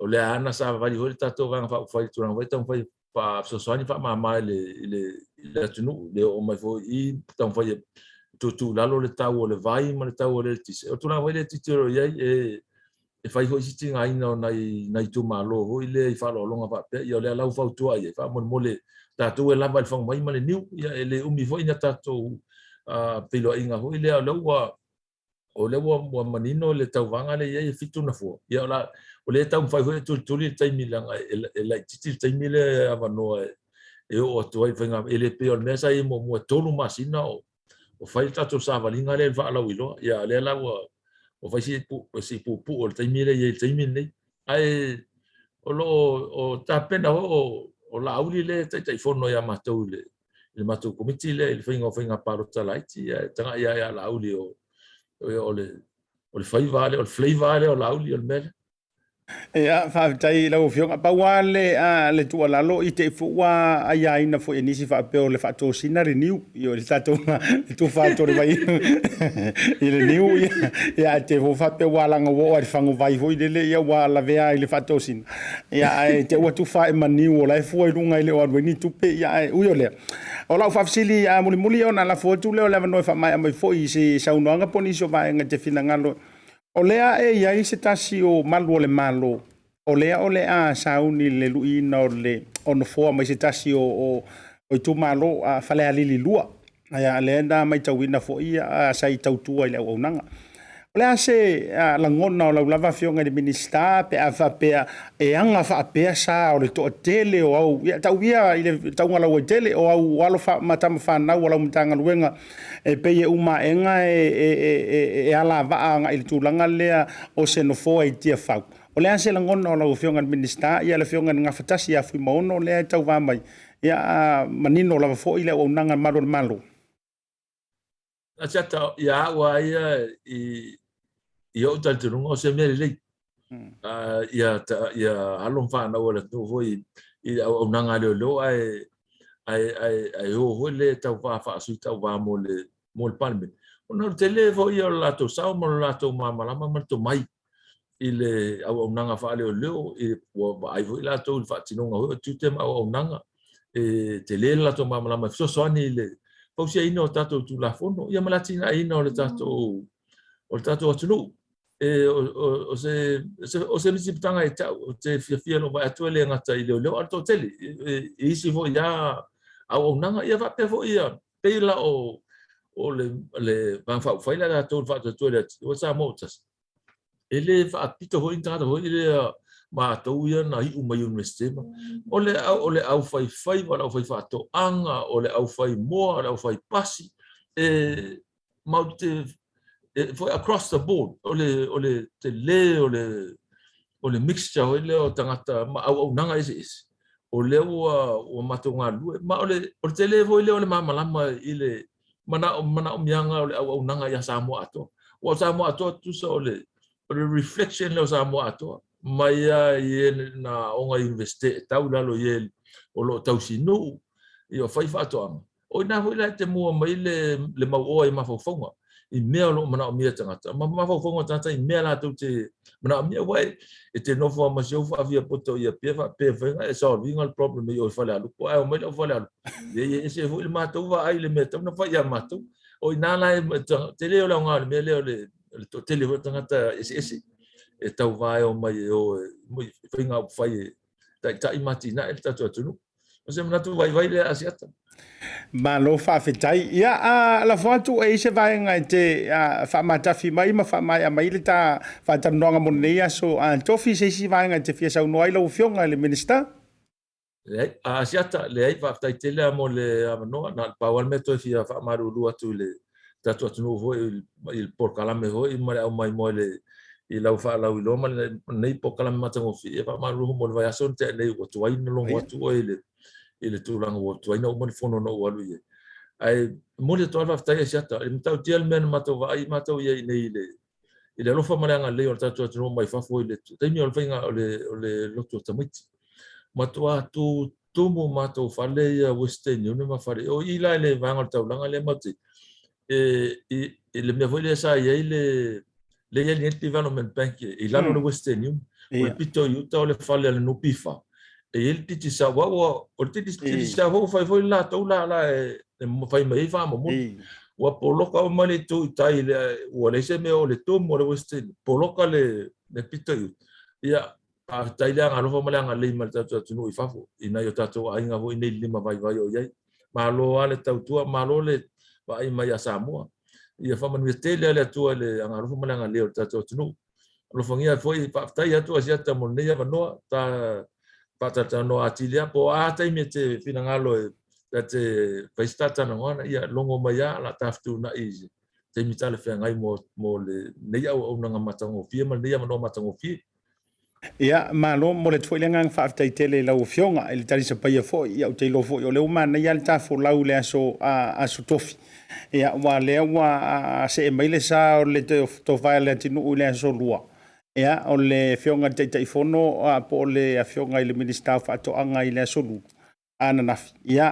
O lea lava na savavali foi le tatou Vaega Faaupufai i le tulaga foi lea taumafai. faafesoasoani faamama i le i le i le atunuu le oo mai foi i taumafai e tuutuu i lalo le tau o le vai ma le tau o le eletise. O le tulaga foi lea e tilotilo i ai e e fai foi si tigaina o nai nai itumalo foi lea i faaaloaloga faapea, ia o lea la ua fautua i ai faamolemole tatou e lava i le faguvai ma le niu, ia e le umi foi ni a tatou feiloaiga foi lea, o lea ua o lea ua, ua manino le tauvaga lea e i ai e 7 nofoa. Ia o la, o lea e taumafai foi e tulituli le taimi leaga e, e laitiiti le taimi lea e avanoa e, e oo atu ai faiga, e le pei o le mea sa i ai muamua e 3 masina o, o fai le tatou savaliga lea i le faalauiloa. Ia o lea la ua, ua fai si, si puupuu o le taimi lea e i ai i le taimi lenei. Ae o lo o tapena foi o, o Laauli lea e Taitaifono ia matou i le, i le matou komiti lea i le faiga o faiga palota laiti, ae tagai lava ia Laauli o, o le, o le faiva lea, o le flavor lea o Laauli o le mea lea. Ia, faafetai i lau Afioga. Pau lava le, le tuualalo i te i foi ua aiaina foi e nisi faapea o le faatosina le niu, i o le tatou le tufa atu o le vai i le niu, ia, ia ae te foi faapea ua alaga ua oo lava i le faguvai foi lele, ia ua lavea ai i le faatosina. Ia, ae te ua tufa ae ma niu o la e fua i luga e le o alu ai ni tupe, ia ae ui o lea. O lau faafesili mulimuli ona lafo atu lea o le avanoa e faamaea mai foi i se saunoaga po o nisi o vaega e te finagalo. O lea e i ai se tasi o malu o le Malo, o lea o le a sauni le luiina o le o nofoa mai se tasi o itumalo a Falealili 2. Ia lea na matauina foi sa i tautua i le auaunaga. O le a se lagona o lau lava Afioga i le Minisita pe a faapea e aga faapea sa o le toatele o au, ia tau ia i le tauga lauaitele o au alo ma tama fanau a lau Matagaluega e pei e uma aega e alavaa agai i le tulaga lea o se nofoa i Tiafau. O le a se lagona o lau Afioga i le Minisita, ia le Afioga i le Gafatasi ia Fuimaono lea e tauva mai, ia manino lava foi le auaunaga a le Malu o le Malo. Asiata, ia au a ia i, i ou talitonuga o se mea lelei. Ia, ia alo ma fanau a le atunuu foi i le auaunaga a leoleo ae, ae, ae, ae o foi le tauva faasui tauva mo le, mo le Palemene. Ona o le tele foi ia o le latou sao ma le latou malamalama ma le tomai i le auaunaga faaleoleo, ua vaai foi latou i le faatinoga foi o tiute ma auaunaga, e tele le latou malamalama e fesoasoani i le fausiaina o tatou Tulafono, ia ma le atinaeina o le tatou, o le tatou atunuu. E, o, o, o se, o se misipitaga e te au, ou te fiafia lou vaai atu e le gata i leoleo, a o le toatele, i isi foi lava auaunaga, ia faapea foi ia, pei la o, o le, le Vaega Faaupufai lea a tatou i le Faatuatua i le Atua, Samoa ua tasi. E le faapito foi ni tagata foi lea matou ia na iu mai Iunivesite ma o le au o le au fai faiva, o le au fai faatoaga, o le au fai moa, o le au fai pasi e matou te e, foi across the board o le o le tele o le o le mixture foi lea o tagata ma auaunaga eseese o lea ua ua matou galulue ma o le o le tele foi lea o le malamalama i le manao, manaomiaga o le auaunaga ia Samoa atoa. Aua o Samoa atoa tusa o le, o le reflection lea o Samoa atoa, mai lava i e na aoga i Iunivesite e tau i lalo i e o lo o tausinuu, ia o faifaatoaga. O i ina foi la e te mua mai le, le mauoa i mafaufauga i mea o lo o manaomia e tagata, ma mafaufauga o tagata i mea latou te manaomia. Aua e, e te nofo lava ma si ou faafia poto i Apia faapea e fai e solve ina le problem i o i Falealupo, ae omai le au Falealupo, Leai, e ese foi le matou vaai i le mea e tatau ona fai ia matou. O i ina la e tele o le aoga o le mea lea o le, o le toatele foi o tagata eseese e tauva e omai e o e fai upufai e taitai ma atinae le tatou atunuu. O se manatu vaivai lea Asiata. Malo faafetai. Ia, a lafo atu e i ai se vaega e te faamatafi mai ma faamaea mai le ta faatalanoaga mo lenei aso. A tofi se isi vaega e te fia saunoa ai lau Afioga i le Minisita? Leai, a Asiata, leai, faafetai tele lava mo le avanoa. Na o le pau lava le mea toe fia faamalulu atu i le tatou atunuu foi i le polokalame foi ma le aumaimoa i le i lau faalauiloa ma lenei polokalame matagofie. E faamalulu mo le vaiaso na tea nei ua tuai ona logo atu oe i le i le tulaga ua tuai ona uma le fono na ou alu i ai. Ae momoli atu lava le faafetai Asiata, e matautia le mea na matou vaai matou i ai i inei i le i le alofa ma le agalelei o le tatou atunuu mai fafo i le taimi o le faiga o le, o le lotu o tamaiti. Matua tu tumu matou fale ia Western Union ma fale. O i la i le vaega o le taulaga lea matou te, e, i, i le mea foi lea sa i ai le, le i ai le Development Bank i lalo o le Western Union. O le pito i uta o le fale a le NPF. E i ai le Digicel, aua ua, o le Digicel foi ua fai foi le latou lala e fai mai ai faamomoli. Ua poloka uma le itu i tai, ua leai se mea o le tumu o le Western, poloka le pito i uta. Ia, faafetai le agalofa ma le agalelei mai le tatou atunuu i fafo, i nai o tatou aiga foi nei lima vaivai o i ai. Malo lava le tautua, malo le vaai mai ia Samoa. Ia faamanuia tele le Atua i le agalofa ma le agalelei o le tatou atunuu. Alofagia foi, faafetai atu Asiata mo lenei avanoa, ta faatalatalanoa atili lava, po o a taimi e te finagalo e ta te fai se ta talanoaga, ia logo mai lava, o le a ta fetuunai i se taimi talafeagai mo lenei auaunaga matagofie ma lenei avanoa matagofie. Ia, malo, momoli atu foi le agaga faafetai tele i lau Afioga i le talisapaia foi. Ia, ou te iloa foi o lea ua manaia lava le ta folau i le aso, aso Tofi. Ia, aua o lea ua see mai le sa o le tofa i le atunuu i le aso Lua. Ia, o le Afioga i le Taitaifono po o le Afioga i le Minisita o Faatoaga i le aso Lua ananafi. Ia,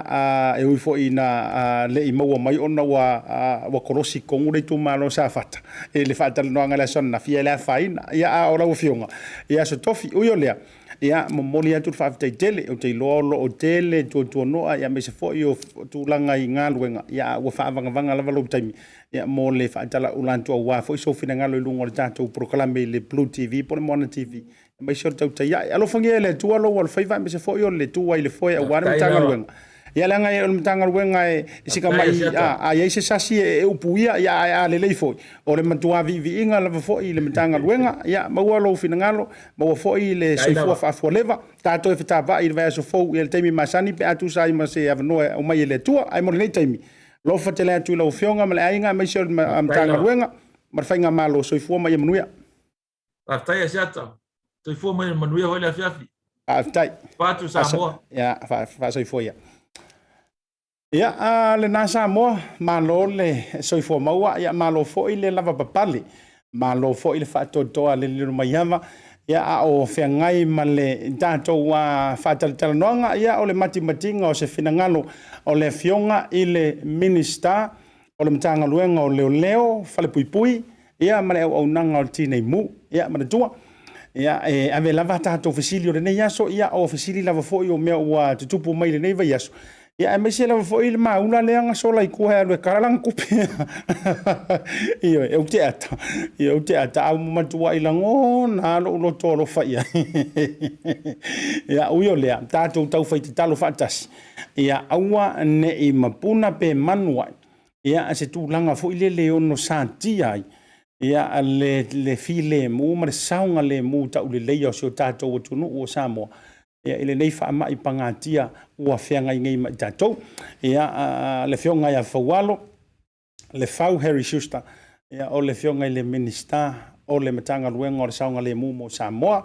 e ui foi ina le i maua mai ona ua kolosi i totonu le itumalo o Safata i le faatalanoaga i le aso ananafi, ia e le afaina. Ia, a o lau Afioga i aso Tofi. Ui o lea, ia, momoli atu le faafetai tele, ou te iloa o lo o tele tuatuanoa aemaise foi o tulaga i galuega, ia, a ua faavagavaga lava lou taimi mo le faatalaula atu aua foi sou finagalo i luga o le tatou polokalame i le Blue TV po o le Moana TV, aemaise o le tautai ae. Alofagia e le Atua lou alofaiva aemaise foi o le tu ai i le foe aua le Matagaluega. Ia leaga o le Matagaluega e sika mai, a i ai se sasi e upuia, ia ae a lelei foi, o le matua viiviiga lava foi i le Matagaluega. Ia maua lou finagalo, maua foi le soifua faafualeva. Tatou e fetavaai i le vaiaso fou i le taimi masani pe a tusa ai ma se avanoa e aumai e le Atua. Ae mo lenei taimi, alofa tele atu i lau Afioga ma le aiga aemaise o le Matagaluega ma le Faigamalo. Soifua ma ia manuia. Faafetai Asiata. Soifua ma ia manuia foi le afiafi. Faafetai. Fatu Samoa. Ia, faasoifua ia. Ia, a lena Samoa, malo le soifua maua, ia malo foi le lavapapale, malo foi le faatoatoa le lilo mai ava, ia a o feagai ma le tatou faatalatalanoaga, ia o le matimatiga o se finagalo o le Afioga i le Minisita o le Matagaluega o Leoleo, Falepuipui, ia ma le auaunaga o le Tinei Mu. Ia manatua, ia e ave lava tatou fesili o lenei aso, ia o fesili lava foi o mea ua tutupu mai i lenei vaiaso, ia aemaise lava foi le maula lea na sola i tua e alu e kala lana tupe. Ioe, ou te ata, ia ou te ata, a ua matuai lagona lava lou loto alofa i ai. Ia ui o lea, tatou taufai tatalo faatasi, ia aua ne i mapuna pe manu ai ia se tulaga foi lele e ono satia ai ia le filemu ma le saogalemu tauleleia o si o tatou atunuu o Samoa ia i lenei faamai pagatia ua feagai nei ma i tatou. Ia le Afioga ia Faualo Lefau Harry Schuster, ia o le Afioga i le Minisita o le Matagaluega o le Saogalemu mo Samoa,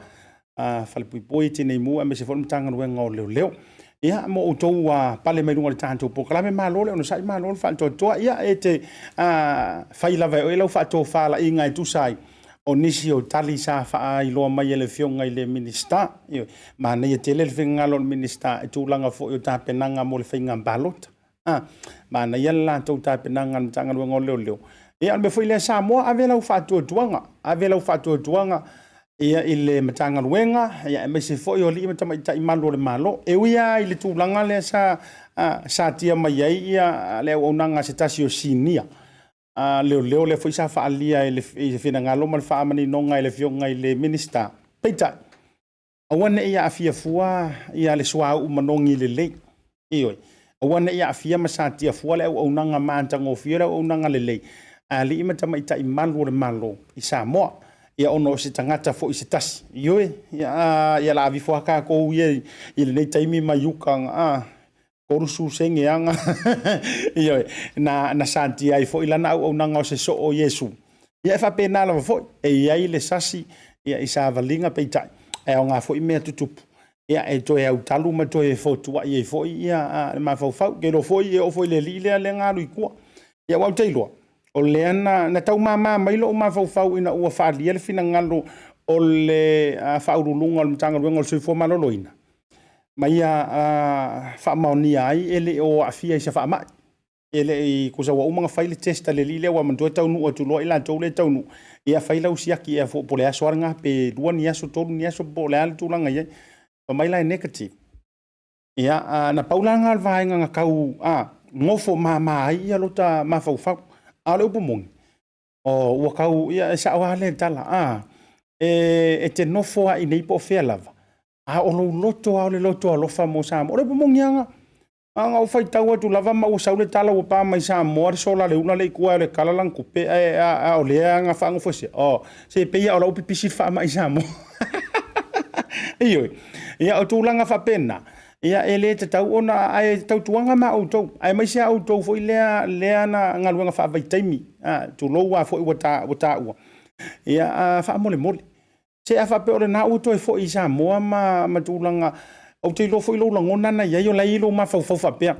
Falepuipui, Tinei Mu aemaise foi le Matagaluega o Leoleo. Ia, mo outou ua pale mai luga o le tatou polokalame, malo le onosai, malo le faatoatoa. Ia, e te fai lava e oe lau faatofalaiga e tusa ai o nisi o tali sa faailoa mai e le Afioga i le Minisita. Ioe, manaia tele le finagalo o le Minisita i tulaga foi o tapenaga mo le faiga palota. A, manaia le latou tapenaga a le Matagaluega o Leoleo. Ia, o le mea foi lea Samoa, ave lau faatuatuaga, ave lau faatuatuaga ia i le Matagaluega, ia aemaise foi o alii ma tamaitai malu o le Malo. E ui lava i le tulaga lea sa satia mai ai ia le auaunaga a se tasi o sinia a leoleo lea foi sa faaalia i le finagalo ma le faamaninoga e le Afioga i le Minisita. Peitai, aua ne i aafia fua ia le suauu manogi lelei. Ioe, aua ne i aafia ma satia fua le auaunaga matagofie, le auaunaga lelei a alii ma tamaitai malu o le Malo i Samoa. Ia ona o se tagata foi se tasi. Ioe, ia, ia la avifo lava tatou ia i lenei taimi mai uka a 30 sene aga. Ioe, na satia ai foi lana auaunaga o se soo o Iesu. Ia e faapena lava foi, e i ai le sasi ia, i savaliga peitai, e aoga foi mea tutupu ia, e toe autalu ma toe fotuai ai foi ia, le mafaufau. Ke iloa foi e oo foi i le alii lea lea na alu i tua. Ia, aua ou te iloa, o lea na tau mama mai lou mafaufau ina ua faaalia le finagalo o le Faauluuluga o le Matagaluega o le Soifua Maloloina, ma ia faamaonia ai e le o aafia i se faamai. E le i tusa ua uma ona fai le test a le alii lea, ua manatua e taunuu atu loa i latou lea e taunuu, ia fai lau siaki ea po o le aso lava lena pe 2 ni aso, 3 ni aso po o le a le tulaga e i ai. Fai mai la e negative. Ia, na pau la lena o le vaega na tau nofo mama ai ia lota mafaufau. A o le upu moni, ua tau, ia e sao lava lea tala, e te nofo lava i inei po o fea lava, a o lou loto lava o le loto alofa mo Samoa. O le upu moni lava lena. Na ona ou faitau atu lava ma ua sau le tala ua pa mai Samoa le sola a le ula lea i tua e alu e tala lana tupe, a o lea na faanofoesea. Se pei lava o la e ua pipisi le faamai i Samoa. Ioe. Ia o tulaga faapena, ia e le tatau ona... Ae tautuana ma outou, aemaise lava outou foi lea na galuega faavaitaimi, tulou lava foi ua taua, ia faamolemole, se a faapea o lena ua toe foi i Samoa ma tulaga, ou te iloa foi lou lagona lena e i ai o la e i ai lou mafaufau faapea,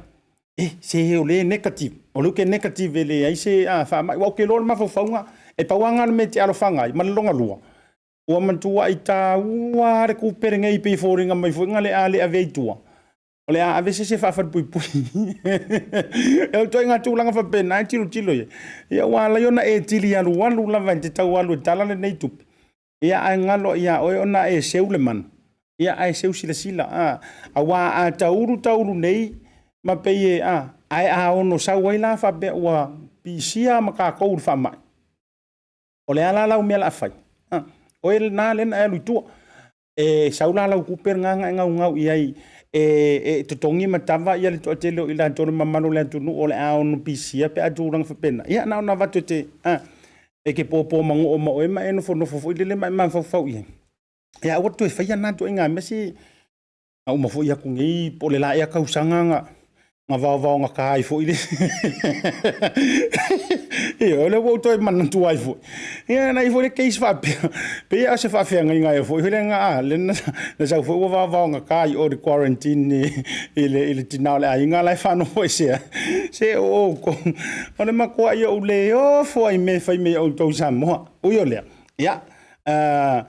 e, se o lea e negative, o lea ou te negative e leai se faamai. Aua ou te iloa o le mafaufauga, e pau lava lena o le mea e te alofaga ai, ma le lona lua, ua matuai taua lava le tupe lenei pei e foliga mai foi lea a le avea i tua, o le a ave se isi e faafalepuipui. O ituaiga tulaga faapena e tilotilo i ai, ia ua ala ai ona e tili alualu lava e te tau alu e tala lenei tupe, ia ae galo ia oe ona e seu le manu, ae seu silasila. Aua a taulu taulu nei ma pei e… ae a ono sau ai la faapea ua pisia ma tatou i le faamai, o le a la lau mea o le a fai? O oe lena lea na e alu i tua, e sau la lau tupe lena na e naunau i ai e totogi ma kava le toatele o i latou o le mamalu o le atunuu o le a ono pisia pe a tulaga faapena. Ia na ona avatu e te popo manoo ma oe ma e nofonofo foi lele ma e mafaufau i ai, ae aua le toe faia lena ituaiga mea. Se na uma foi atu nei po o le la ea tausaga na vaovaogata ai foi le isi. Ioe, o lea ua ou toe manatua ai foi, ia na i ai foi le case faapea, pei lava o se faafeagaiga ea foi lea na sau foi ua vaovaogata i o i le quarantine i le tina o le aiga la e faanofoesea. Se o outou, o le matuai ou le ofo lava i mea e fai mai e outou Samoa. Ui o lea, ia,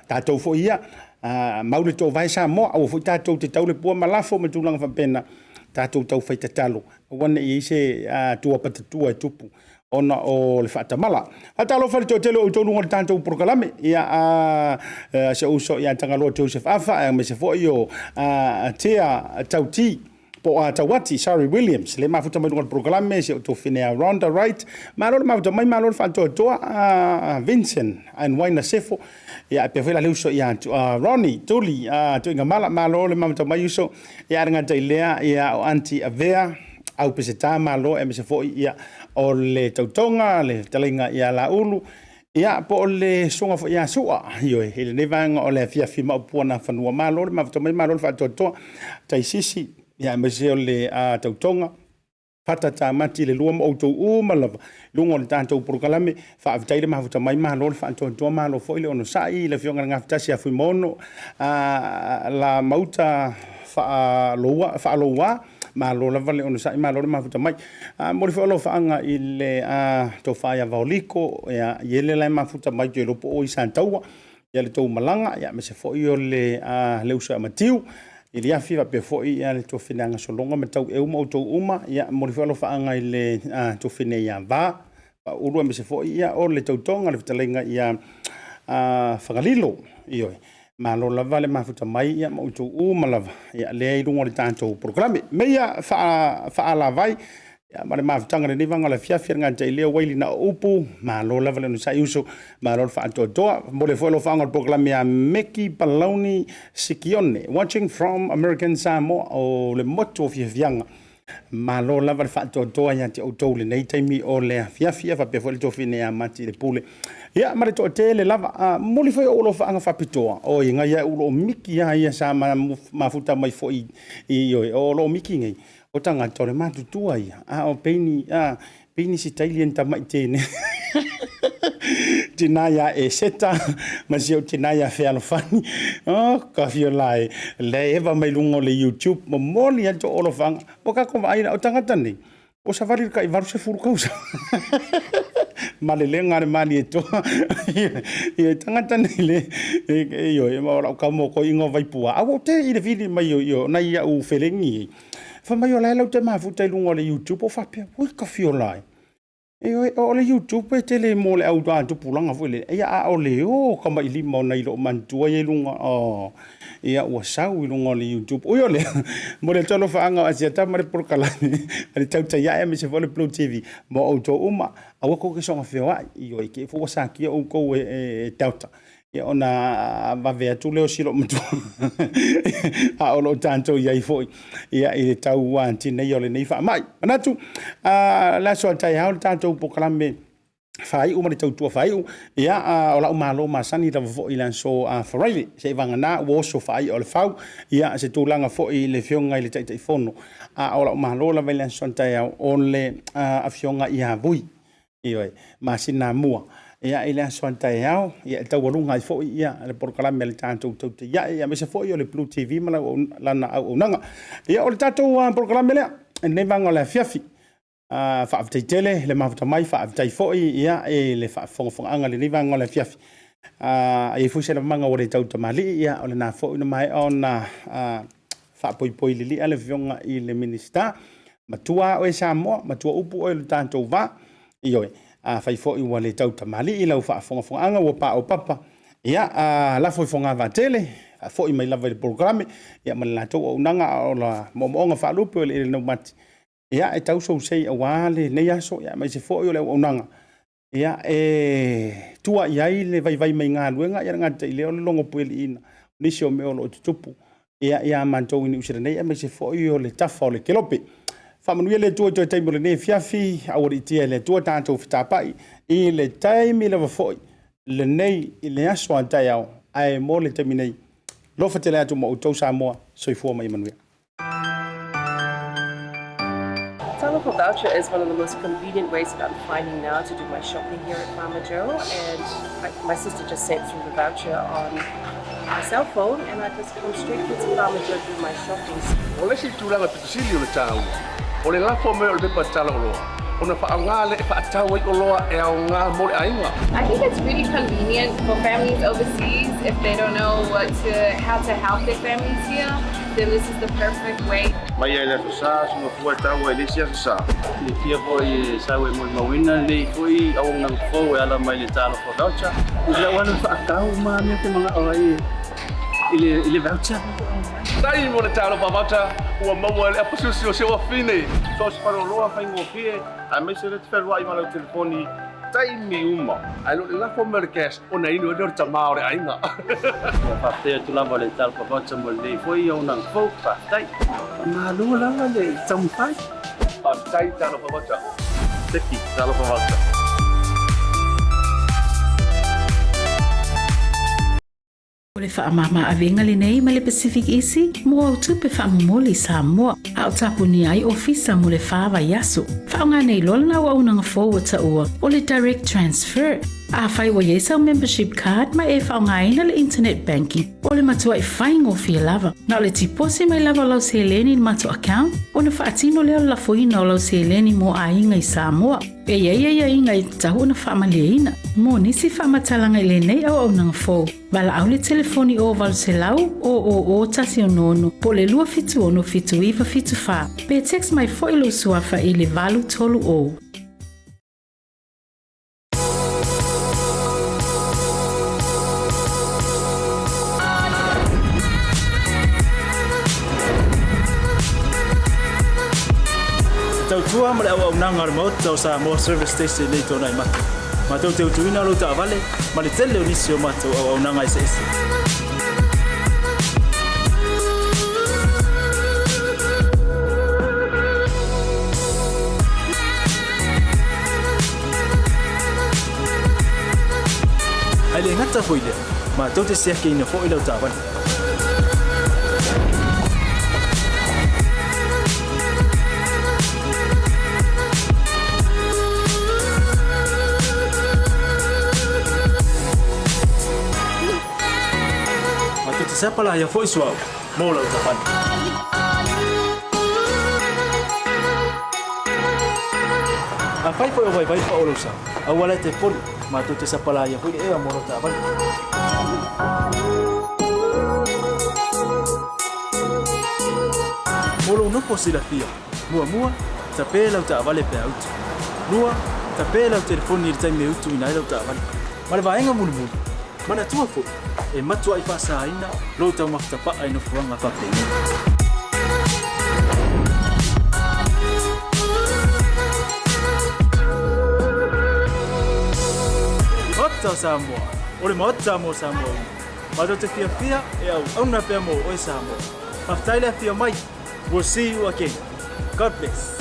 tatou foi ia, mau le toovae Samoa, aua foi tatou te tau le pua ma lafo ma tulaga faapena, tatou taufai tatalo, aua ne i i ai se tuapatatua e tupu ona o le faatamala. Faatalofa i le toatele o outou i luga o le tatou polokalame, ia si ou uso ia Tagaloa Joseph Afa, aemaise foi o Tea Tauti, po o Tauati, sorry, Williams, le mafuta mai luga o le polokalame, si ou tuafafine ia Rhonda Wright, malo le mafuta mai, malo le faatoatoa, Vincent and Waina Sefo, ia faapea foi la le uso ia Ronnie Tuli Tuigamala, malo le mafuta mai uso, ia ae le gata i lea, ia o Aunty Avea, au Peseta, malo, aemaise foi ia o le tautoga, le fetalaiga ia Laulu, ia po o le susuga foi ia Sua, ioe, i lenei vaega o le afiafi Maopu Nafanua, malo le mafuta mai, malo le faatoatoa, Taisisi, ia aemaise o le tautoga, Pata Tamati le lua ma outou uma lava i luga o le tatou polokalame. Faafetai le mafuta mai, malo le faatoatoa, malo foi le onosai i le Afioga i le Gafatasi ia Fuimaono Lamauta Faaloua, malo lava le onosai, malo le mafuta mai. Momoli foi alofaaga i le tofa ia Vaoliko, ia Iele la e mafuta mai, ou te iloa po o i Sataua le tou malaga, aemaise foi o le uso ia Matiu Iliafi, faapea foi le tuafafine ia Gasologa ma Taueu ma outou uma. Ia momoli foi alofaaga i le tuafafine ia Va Faaulu, aemaise foi o le tautoga le fetalaiga ia Fagalilo. Ioe, malo lava le mafuta mai ma outou uma lava lea i luga o le tatou polokalame. Meia faalavai ma le mafutaga i lenei vaega o le afiafi, e le gata i lea o Uaili na o upu, malo lava le onosai uso, malo le faatoatoa. Momoli foi alofaaga o le polokalame ia Meki Palauni Sikione, watching from American Samoa, o le motu o fiafiaga. Malo lava le faatoatoa ia te outou i lenei taimi o le afiafi, ia faapea foi le tuafafine ia Mati le Pule, ia ma le toatele lava. Momoli foi ou alofaaga faapitoa, oi nai au o miki lava ia sa mafuta mai foi i o lo o miki nei, o tagata o le matutua ia, a o peini, a peini sitaili e ni tamai teine. Tina ia Eseta ma si ou tina ia Fealofani. Oh, ka fio la e le eva mai luga o le YouTube, momoli atu ou alofaaga. Ua tatou vaai, o tagata nei, ua savali i le tai 80 tausaga. Malelega a le Malietoa. Ia tagata nei le, ioe, ma o lau tama o toeaiina o Vaipua, a ua ou te i le vili mai o nai au felegi ei. Fai mai o la e latou te mafuta i luga o le YouTube, ou faapea, oi ka fiola e. Ioe, o le YouTube e tele mo le au tupulaga foi lele, ia a o le o kamaʻilima o nai loomatutua ia i luga, oh, ia ua sau i luga o le YouTube. Ui o lea, mo le atu alofaaga o Asiata ma le polokalame a le Tautai Ae aemaise foi o le Blue TV mo outou uma, aua tou te soona feoai, ioe, te i foi ua satia outou e Delta. Ia ona vave atu lea o si loomatua a o lo o tatou i ai foi ia i le tau tineia o lenei faamai. Manatu, le aso a taeao le tatou polokalame faaiu ma le tautua faaiu, ia o lau malo masani lava foi i le aso Faraile, seivagana ua oso faai'a o le fau, ia se tulaga foi i le Afioga i le Taitaifono, a o lau malo lava i le aso a taeao o le Afioga ia Vui. Ioe, masina mua ia i le aso a taeao ia e taualuga ai foi ia le polokalame a le tatou Tautai Ae aemaise foi o le Blue TV ma lana auaunaga. Ia o le tatou polokalame lea i lenei vaega o le afiafi. Faafetai tele le mafuta mai, faafetai foi ia i le faafogafogaaga i lenei vaega o le afiafi. A i ai foi se lamaga ua le tautamalii, ia o lena foi ua maea ona faapoipoi lilia le Afioga i le Minisita. Matua lava oe Samoa, matua upu oe i lo tatou va. Ioe, afai foi ua le tautamalii lau faafogafogaaga ua paopapa, ia, lafo i fogavaa tele, faafoi mai lava i le polokalame ia ma le latou auaunaga a o moomooga faalupe o eleele naumati, ia, e tau sou sei aua lenei aso, aemaise foi o le auaunaga ia e tua i ai le vaivai mai galuega, ia e le gata i lea o le logo pueliina o nisi o mea o lo o tutupu ia ia matou i Niu Sila nei, aemaise foi o le tafa o le kelope. Faamanuia le Atua i toe taimi o lenei afiafi, aualiitia e le Atua tatou fetapai i le taimi lava foi lenei i le aso a taeao, ae mo le taimi nei, alofa tele atu ma outou Samoa, soifua ma ia manuia. Talofa Voucher is one of the most convenient ways that I'm finding now to do my shopping here at Farmer Joe. And my sister just sent through the voucher on my cell phone, and I just come straight here to Farmer Joe to do my shopping. O le isi tulaga pito sili o le taua, o le lafo mai o le pepa tala oloa, ona faaaoga lea e faatau ai oloa e aoga mo le aiga. I think it's really convenient for families overseas if they don't know what to, how to help their families here, then this is the perfect way. Mai lava i le Aso Sa, soona fua e tau ai i le isi Aso Sa. Silafia foi e sau e molimauina lenei foi auaunaga fou e ala mai le Talofa Voucher. I lau alu faatau ma mea ou te manao ai i le voucher. Faafetai mo le Talofa Voucher ua maua e le apasusi o si ou afine. So o se faleoloa faigofie aemaise lea te fealuai ma lau telefoni taimi uma. Ae le o le lafo mai o le cash ona inu ai lea o le tama o le aiga. Ua faafetai atu lava le Talofa Voucher mo lenei foi auaunaga fou. Faafetai. Faamalo lava le taumafai. Faafetai Talofa Voucher. Seki Talofa Voucher. O le faamama-avega lenei ma le Pacific Easy mo au tupe faamomoli i Samoa, a o tapunia ai ofisa mo le fa vaiaso. Faaaoga nei loa lana auaunaga fou ua taua o le Direct Transfer. Afai ua i ai sau membership card ma e faaaogaina le internet banking, o le matuai faigofie lava. Na o le tiposi mai lava o lau seleni i le matou account ona faatino lea o le lafoina o lau seleni mo aiga i Samoa. E i ai aiaiga e tatau ona faamalieina. Mo nisi faamatalaga i lenei auaunaga fou, valaau le telefoni o 800 000 166 po o le 276 7974 pe text mai foi lou suafa i le 830. Te tautua ma le auaunaga a le Maota o Samoa Service Station i lenei tuanai mata. Matou te utuina lou taavale ma le tele o nisi o matou auaunaga eseese. Ae le gata foi i lea, matou te siakiina foi lau taavale. Matou te sapalaia foi suauu mo lau taavale. Afai foi o vaivai pao lou sa, aua la e te poli, matou te sapalaia foi le ea mo lau taavale. Mo lou nofo silafia, muamua, tape lau taavale pe a utu. Lua, Tape lau telefoni i le taimi e utuina ai lau taavale. Ma le vaega mulimuli, manatua foi, e matuai faasaina lou taumafa tapaa i nofoaga faapenei. Maota o Samoa, o le Maota mo Samoa uma. Matou te fiafia e auauna pea mo oe Samoa. Faafetai le afio mai. We'll see you again. God bless.